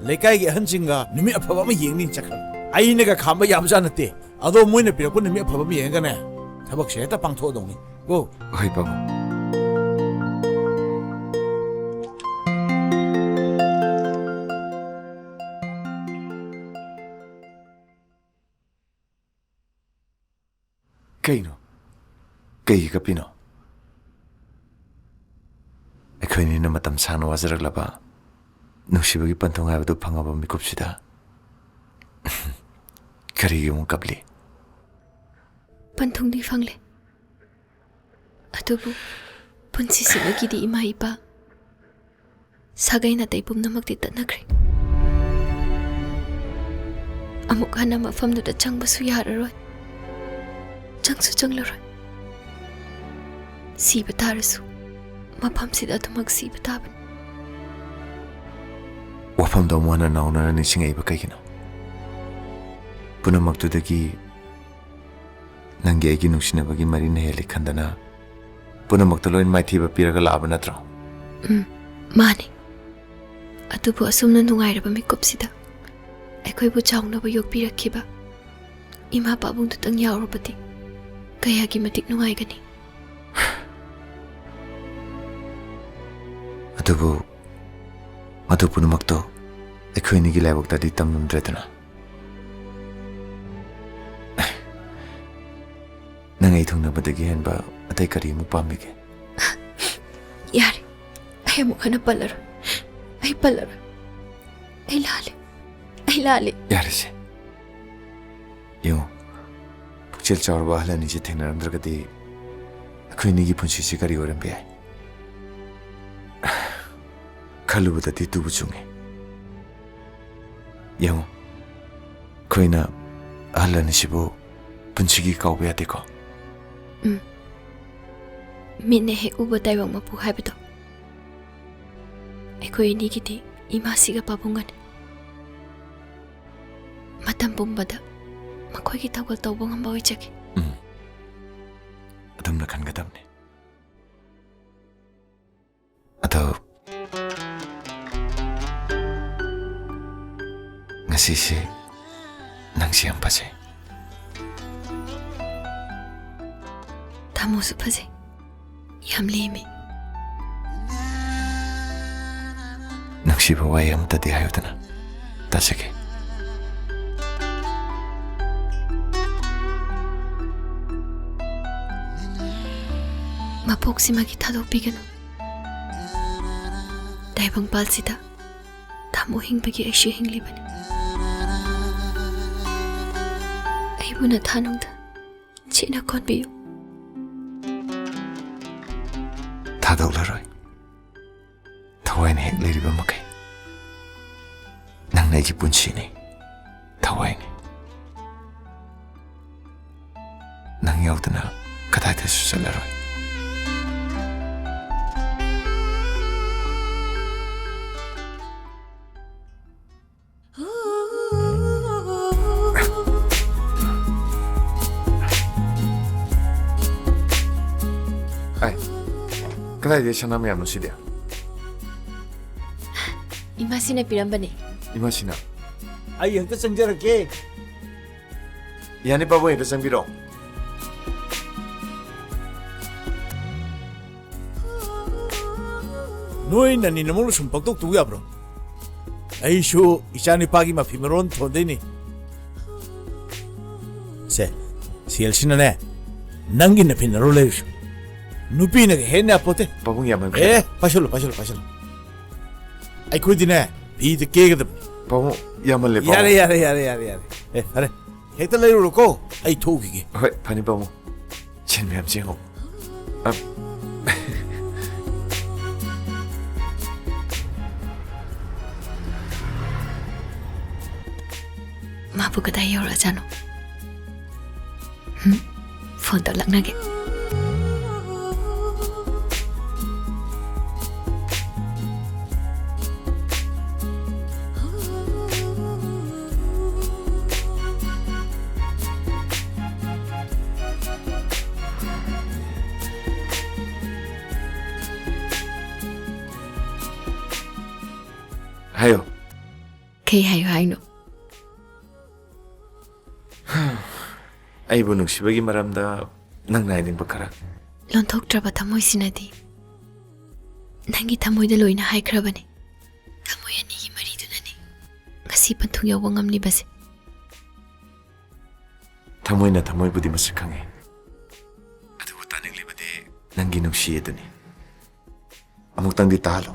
ꯂꯩꯀꯥꯏꯒꯤ ꯑꯍꯟꯁꯤꯡꯒ ꯅꯨꯃꯤꯠ ꯑꯐꯕ ꯑꯃ ꯌꯦꯡꯅꯤ ꯆꯠꯈ꯭ꯔꯕꯅꯤ꯫ ꯑꯩꯅꯒ ꯈꯥꯝꯕ ꯌꯥꯕꯖꯥꯠ ꯅꯠꯇꯦ꯫ ꯑꯗꯣ ꯃꯣꯏꯅ ꯄꯤꯔꯛꯄ ꯅꯨꯃꯤꯠ ꯑꯐꯕ ꯑꯃ ꯌꯦꯡꯉꯒꯅꯦ, ꯊꯕꯛꯁꯦ ꯍꯦꯛꯇ ꯄꯥꯡꯊꯣꯛꯑꯗꯧꯅꯤ꯫ ꯀꯣ? ꯍꯣꯏ, ꯄꯥꯕꯨꯡ꯫ ꯀꯩꯅꯣ? ꯀꯩꯒꯤ ꯀꯞꯄꯤꯅꯣ? ꯑꯩꯈꯣꯏꯅꯤꯅ ꯃꯇꯝ ꯁꯥꯡꯅ ꯋꯥꯖꯔꯛꯂꯕ ꯅꯨꯡꯁꯤꯕꯒꯤ ꯄꯟꯊꯨꯡ ꯍꯥꯏꯕꯗꯨ ꯐꯪꯉꯕ ꯃꯤꯀꯨꯞꯁꯤꯗ ꯀꯔꯤꯒꯤ ꯑꯃꯨꯛ ꯀꯞꯂꯤ? ꯄꯟꯊꯨꯡꯗꯤ ꯐꯪꯂꯦ, ꯑꯗꯨꯕꯨ ꯄꯨꯟꯁꯤꯁꯤꯃꯒꯤꯗꯤ ꯏꯃꯥ ꯏꯄꯥ, ꯁꯥꯒꯩ ꯅꯥꯇꯩ ꯄꯨꯝꯅꯃꯛꯇꯤ ꯇꯠꯅꯈ꯭ꯔꯦ꯫ ꯑꯃꯨꯛ ꯍꯟꯅ ꯃꯐꯝꯗꯨꯗ ꯆꯪꯕꯁꯨ ꯌꯥꯔꯔꯣꯏ, ꯆꯪꯁꯨ ꯆꯪꯂꯔꯣꯏ꯫ ꯁꯤꯕ ꯇꯥꯔꯁꯨ ꯃꯐꯝꯁꯤꯗ ꯑꯗꯨꯃꯛ ꯁꯤꯕ ꯇꯥꯕꯅꯤ꯫ ꯋꯥꯐꯝꯗꯣ ꯑꯃꯨꯛ ꯍꯟꯅ ꯅꯧꯅ ꯅꯤꯡꯁꯤꯡꯉꯛꯏꯕ ꯀꯩꯒꯤꯅꯣ? ꯄꯨꯝꯅꯃꯛꯇꯨꯗꯒꯤ ꯅꯪꯒꯤ ꯑꯩꯒꯤ ꯅꯨꯡꯁꯤꯅꯕꯒꯤ ꯃꯔꯤꯅ ꯍꯦꯜꯂꯤ ꯈꯟꯗꯅ ꯄꯨꯝꯅꯃꯛꯇ ꯂꯣꯏ ꯃꯥꯏꯊꯤꯕ ꯄꯤꯔꯒ ꯂꯥꯛꯑꯕ ꯅꯠꯇ꯭ꯔꯣ? ꯎꯝ, ꯃꯥꯅꯤ꯫ ꯑꯗꯨꯕꯨ ꯑꯁꯨꯝꯅ ꯅꯨꯡꯉꯥꯏꯔꯕ ꯃꯤꯀꯨꯞꯁꯤꯗ ꯑꯩꯈꯣꯏꯕꯨ ꯆꯥꯎꯅꯕ ꯌꯣꯛꯄꯤꯔꯛꯈꯤꯕ ꯏꯃꯥ ꯄꯥꯕꯨꯡꯗꯨꯇꯪ ꯌꯥꯎꯔꯕꯗꯤ ꯀꯌꯥꯒꯤ ꯃꯇꯤꯛ ꯅꯨꯡꯉꯥꯏꯒꯅꯤ꯫ ꯑꯗꯨꯕꯨ ꯃꯗꯨ ꯄꯨꯝꯅꯃꯛꯇꯣ ꯑꯩꯈꯣꯏ ꯑꯅꯤꯒꯤ ꯂꯥꯏꯕꯛꯇꯗꯤ ꯇꯝꯂꯝꯗ꯭ꯔꯦꯗꯅ꯫ ꯅꯪ ꯑꯩ ꯊꯨꯡꯅꯕꯗꯒꯤ ꯍꯦꯟꯕ ꯑꯇꯩ ꯀꯔꯤ ꯑꯃꯨꯛ ꯄꯥꯝꯃꯤꯒꯦ? ꯌꯥꯔꯦ, ꯑꯩ ꯑꯃꯨꯛ ꯍꯟꯅ ꯄꯜꯂꯔꯣꯏ꯫ ꯑꯩ ꯄꯜꯂꯔꯣꯏ꯫ ꯑꯩ ꯂꯥꯜꯂꯦ꯫ ꯑꯩ ꯂꯥꯜꯂꯦ꯫ ꯌꯥꯔꯦꯁꯦ꯫ ꯌꯦꯡꯉꯨ, ꯄꯨꯛꯆꯦꯜ ꯆꯥꯎꯔꯕ ꯑꯍꯜ ꯑꯅꯤꯁꯦ ꯊꯦꯡꯅꯔꯝꯗ꯭ꯔꯒꯗꯤ ꯑꯩꯈꯣꯏ ꯑꯅꯤꯒꯤ ꯄꯨꯟꯁꯤꯁꯦ ꯀꯔꯤ ꯑꯣꯏꯔꯝꯕ ꯌꯥꯏ? ꯈꯜꯂꯨꯕꯗꯗꯤ ꯇꯨꯕꯨ ꯆꯨꯡꯉꯤ꯫ ꯌꯦꯡꯉꯨ, ꯑꯩꯈꯣꯏꯅ ꯑꯍꯜ ꯑꯅꯤꯁꯤꯕꯨ ꯄꯨꯟꯁꯤꯒꯤ ꯀꯥꯎꯕ ꯌꯥꯗꯦꯀꯣ꯫ ꯎꯝ꯫ ꯃꯤꯠꯅ ꯍꯦꯛ ꯎꯕ ꯇꯥꯏꯕꯪ ꯃꯄꯨ ꯍꯥꯏꯕꯗꯣ꯫ ꯑꯩꯈꯣꯏ ꯑꯅꯤꯒꯤꯗꯤ ꯏꯃꯥꯁꯤꯒ ꯄꯥꯕꯨꯡꯒꯅꯤ꯫ ꯃꯇꯝ ꯄꯨꯝꯕꯗ ꯃꯈꯣꯏꯒꯤ ꯊꯧꯒꯜ ꯇꯧꯕ ꯉꯝꯕ ꯑꯣꯏꯖꯒꯦ꯫ ꯎꯝ꯫ ꯑꯗꯨꯝꯅ ꯈꯟꯒꯗꯕꯅꯤ꯫ ꯑꯗꯣ, ꯉꯁꯤꯁꯦ ꯅꯪꯁꯦ ꯌꯥꯝ ꯐꯖꯩ꯫ ꯇꯥꯃꯣꯁꯨ ꯐꯖꯩ꯫ ꯌꯥꯝ ꯂꯦꯝꯃꯤ꯫ ꯅꯨꯡꯁꯤꯕ ꯋꯥꯍꯩ ꯑꯃꯇꯗꯤ ꯍꯥꯏꯌꯨꯗꯅ꯫ ꯇꯥꯖꯒꯦ꯫ ꯃꯄꯣꯛꯁꯤꯃꯒꯤ ꯊꯥꯗꯣꯛꯄꯤꯒꯅꯨ꯫ ꯇꯥꯏꯕꯪꯄꯥꯜꯁꯤꯗ ꯇꯥꯃꯣ ꯍꯤꯡꯕꯒꯤ ꯑꯩꯁꯨ ꯍꯤꯡꯂꯤꯕꯅꯤ꯫ ꯑꯩꯕꯨ ꯅꯊꯥꯅꯨꯡꯗ ꯆꯦꯠꯅ ꯀꯣꯟꯕꯤꯌꯨ꯫ ꯊꯥꯗꯣꯛꯂꯔꯣꯏ꯫ ꯊꯋꯥꯏꯅ ꯍꯦꯛ ꯂꯩꯔꯤꯕ ꯃꯈꯩ꯫ ꯅꯪꯅ ꯑꯩꯒꯤ ꯄꯨꯟꯁꯤꯅꯤ, ꯊꯋꯥꯏꯅꯤ꯫ ꯅꯪ ꯌꯥꯎꯗꯅ ꯀꯗꯥꯏꯗꯁꯨ ꯆꯠꯂꯔꯣꯏ꯫ ꯀꯗꯥꯏꯗꯩ ꯁꯅꯥ ꯃꯌꯥꯝꯅꯣ ꯁꯤꯗꯤ? ꯏꯃꯥꯁꯤꯅ ꯄꯤꯔꯝꯕꯅꯦ꯫ ꯏꯃꯥꯁꯤꯅ? ꯑꯩ ꯍꯦꯛꯇ ꯆꯪꯖꯔꯛꯀꯦ꯫ ꯌꯥꯅꯤ, ꯄꯥꯕꯨꯡ, ꯍꯦꯛꯇ ꯆꯪꯕꯤꯔꯛꯑꯣ꯫ ꯅꯣꯏ ꯅꯅꯤ ꯅꯃꯧꯅ ꯁꯨꯝ ꯄꯪꯇꯧ ꯇꯧ ꯌꯥꯕ꯭ꯔꯣ? ꯑꯩꯁꯨ ꯏꯆꯥ ꯅꯨꯄꯥꯒꯤ ꯃꯐꯤ ꯃꯔꯣꯟ ꯊꯣꯟꯗꯣꯏꯅꯤ꯫ ꯁꯦ, ꯁꯦꯜꯁꯤꯅꯅꯦ, ꯅꯪꯒꯤ ꯅꯐꯤ ꯅꯔꯣꯟ ꯂꯩꯔꯨꯁꯨ꯫ ꯅꯨꯄꯤꯅꯒ ꯍꯦꯟꯅ ꯌꯥꯄꯣꯠꯇꯦ꯫ ꯄꯥꯕꯨꯡ ꯌꯥꯝꯃꯟꯈ꯭ꯔꯦ꯫ ꯑꯦ, ꯄꯥꯏꯁꯜꯂꯨ, ꯄꯥꯏꯁꯜꯂꯨ, ꯄꯥꯏꯁꯜꯂꯨ꯫ ꯑꯩꯈꯣꯏꯗꯤꯅꯦ, ꯐꯤꯗ ꯀꯦꯒꯗꯕꯅꯤ꯫ ꯄꯥꯕꯨꯡ, ꯌꯥꯝꯃꯜꯂꯦ, ꯄꯥꯕꯨꯡ꯫ ꯌꯥꯔꯦ, ꯌꯥꯔꯦ, ꯌꯥꯔꯦ, ꯌꯥꯔꯦ, ꯌꯥꯔꯦ꯫ ꯑꯦ, ꯐꯔꯦ꯫ ꯍꯦꯛꯇ ꯂꯩꯔꯨꯔꯣꯀꯣ, ꯑꯩ ꯊꯣꯛꯎꯈꯤꯒꯦ꯫ ꯍꯣꯏ, ꯐꯅꯤ, ꯄꯥꯕꯨꯡ꯫ ꯁꯦꯟ ꯃꯌꯥꯝꯁꯦ ꯌꯦꯡꯉꯣ꯫ ꯑ, ꯃꯥꯕꯨ ꯀꯗꯥꯏ ꯌꯧꯔꯛꯑꯖꯥꯠꯅꯣ? ꯍꯨꯝ? ꯐꯣꯟ ꯇꯧ ꯂꯥꯛꯅꯒꯦ꯫ ꯍꯥꯏꯌꯣ꯫ ꯀꯩ ꯍꯥꯏꯌꯨ ꯍꯥꯏꯅꯣ? ꯑꯩꯕꯨ ꯅꯨꯡꯁꯤꯕꯒꯤ ꯃꯔꯝꯗ ꯅꯪꯅ ꯍꯥꯏꯅꯤꯡꯕ ꯈꯔ꯫ ꯂꯣꯟꯊꯣꯛꯇ꯭ꯔꯕ ꯊꯃꯣꯏꯁꯤꯅꯗꯤ ꯅꯪꯒꯤ ꯊꯃꯣꯏꯗ ꯂꯣꯏꯅ ꯍꯥꯏꯈ꯭ꯔꯕꯅꯤ꯫ ꯊꯃꯣꯏ ꯑꯅꯤꯒꯤ ꯃꯔꯤꯗꯨꯅꯅꯤ ꯉꯁꯤ ꯄꯟꯊꯨꯡ ꯌꯧꯕ ꯉꯝꯂꯤꯕꯁꯦ꯫ ꯊꯃꯣꯏꯅ ꯊꯃꯣꯏꯕꯨꯗꯤ ꯃꯁꯛ ꯈꯪꯉꯤ, ꯑꯗꯨꯕꯨ ꯇꯥꯅꯤꯡꯂꯤꯕꯗꯤ ꯅꯪꯒꯤ ꯅꯨꯡꯁꯤ ꯑꯗꯨꯅꯤ꯫ ꯑꯃꯨꯛꯇꯪꯗꯤ ꯇꯥꯍꯜꯂꯣ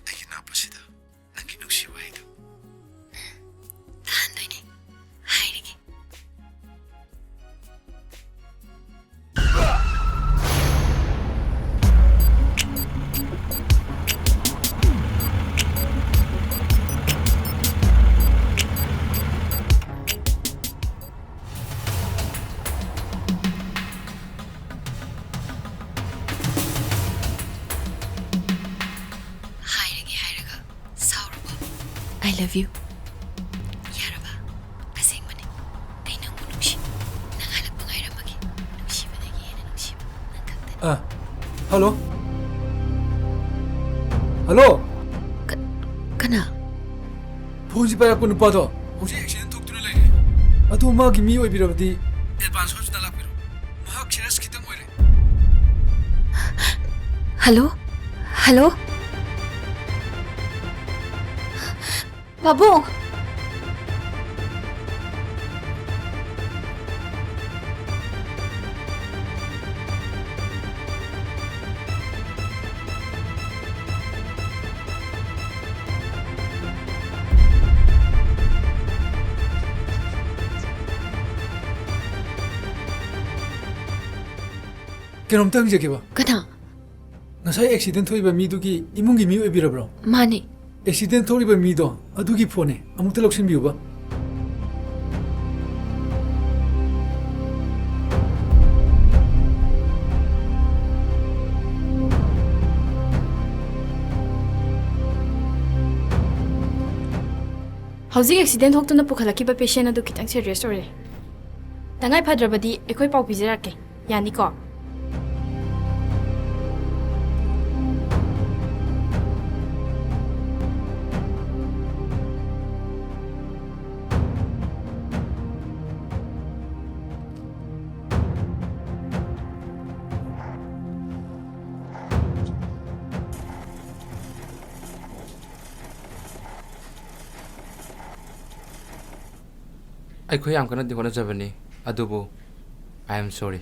ꯑꯩꯒꯤ ꯅꯥꯄꯨꯁꯤꯗ ꯅꯪꯒꯤ ꯅꯨꯡꯁꯤ ꯋꯥꯍꯩꯗꯣ꯫ ꯇꯥꯍꯟꯗꯣꯏꯅꯦ, ꯍꯥꯏꯔꯒꯦ꯫ ꯍꯥꯏꯔꯒꯦ ꯍꯥꯏꯔꯒ ꯁꯥꯎꯔꯕꯣ? I love you. ꯌꯥꯔꯕ? ꯑꯁꯦꯡꯕꯅꯤ꯫ ꯑꯩ ꯅꯪꯕꯨ ꯅꯨꯡꯁꯤ꯫ ꯅꯪ ꯍꯜꯂꯛꯄ ꯉꯥꯏꯔꯝꯃꯒꯦ꯫ ꯅꯨꯡꯁꯤꯕꯗꯒꯤ ꯍꯦꯟꯅ ꯅꯨꯡꯁꯤꯕ ꯅꯪ ꯈꯛꯇꯅꯤ꯫ ꯑ, ꯍꯜꯂꯣ꯫ ꯍꯜꯂꯣ꯫ ꯀ-, ꯀꯅꯥ? ꯐꯣꯟꯁꯤ ꯄꯥꯏꯔꯛꯄ ꯅꯨꯄꯥꯗꯣ ꯍꯧꯖꯤꯛ ꯑꯦꯛꯁꯤꯗꯦꯟ ꯊꯣꯛꯇꯨꯅ ꯂꯩꯔꯦ꯫ ꯑꯗꯨ ꯃꯥꯒꯤ ꯃꯤ ꯑꯣꯏꯕꯤꯔꯕꯗꯤ ꯑꯦꯗꯚꯥꯟꯁ ꯍꯣꯁꯄꯤꯇꯥꯜ ꯂꯥꯛꯄꯤꯔꯣ꯫ ꯃꯍꯥꯛ ꯁꯤꯔꯤꯌꯁ ꯈꯤꯇꯪ ꯑꯣꯏꯔꯦ꯫ ꯍꯜꯂꯣ? ꯍꯜꯂꯣ? ꯄꯥꯕꯨꯡ! ꯀꯩꯅꯣꯝꯇ ꯍꯪꯖꯒꯦꯕ꯫ ꯀꯅꯥ? ꯉꯁꯥꯏ ꯑꯦꯛꯁꯤꯗꯦꯟ ꯊꯣꯛꯏꯕ ꯃꯤꯗꯨꯒꯤ ꯏꯃꯨꯡꯒꯤ ꯃꯤ ꯑꯣꯏꯕꯤꯔꯕ꯭ꯔꯣ? ꯃꯥꯅꯦ꯫ ꯑꯦꯛꯁꯤꯗꯦꯟ ꯊꯣꯛꯂꯤꯕ ꯃꯤꯗꯣ ꯑꯗꯨꯒꯤ ꯐꯣꯟꯅꯦ, ꯑꯃꯨꯛꯇ ꯂꯧꯁꯤꯟꯕꯤꯌꯨꯕ꯫ ꯍꯧꯖꯤꯛ ꯑꯦꯛꯁꯤꯗꯦꯟ ꯊꯣꯛꯇꯨꯅ ꯄꯨꯈꯠꯂꯛꯈꯤꯕ ꯄꯦꯁꯦꯟ ꯑꯗꯨ ꯈꯤꯇꯪ ꯁꯦꯔꯤꯌꯁ ꯑꯣꯏꯔꯦ꯫ ꯇꯉꯥꯏ ꯐꯗ꯭ꯔꯕꯗꯤ ꯑꯩꯈꯣꯏ ꯄꯥꯎ ꯄꯤꯖꯔꯛꯀꯦ꯫ ꯌꯥꯅꯤꯀꯣ? ꯑꯩꯈꯣꯏ ꯌꯥꯝ ꯀꯟꯅꯗꯤ ꯍꯣꯠꯅꯖꯕꯅꯤ, ꯑꯗꯨꯕꯨ I am sorry꯫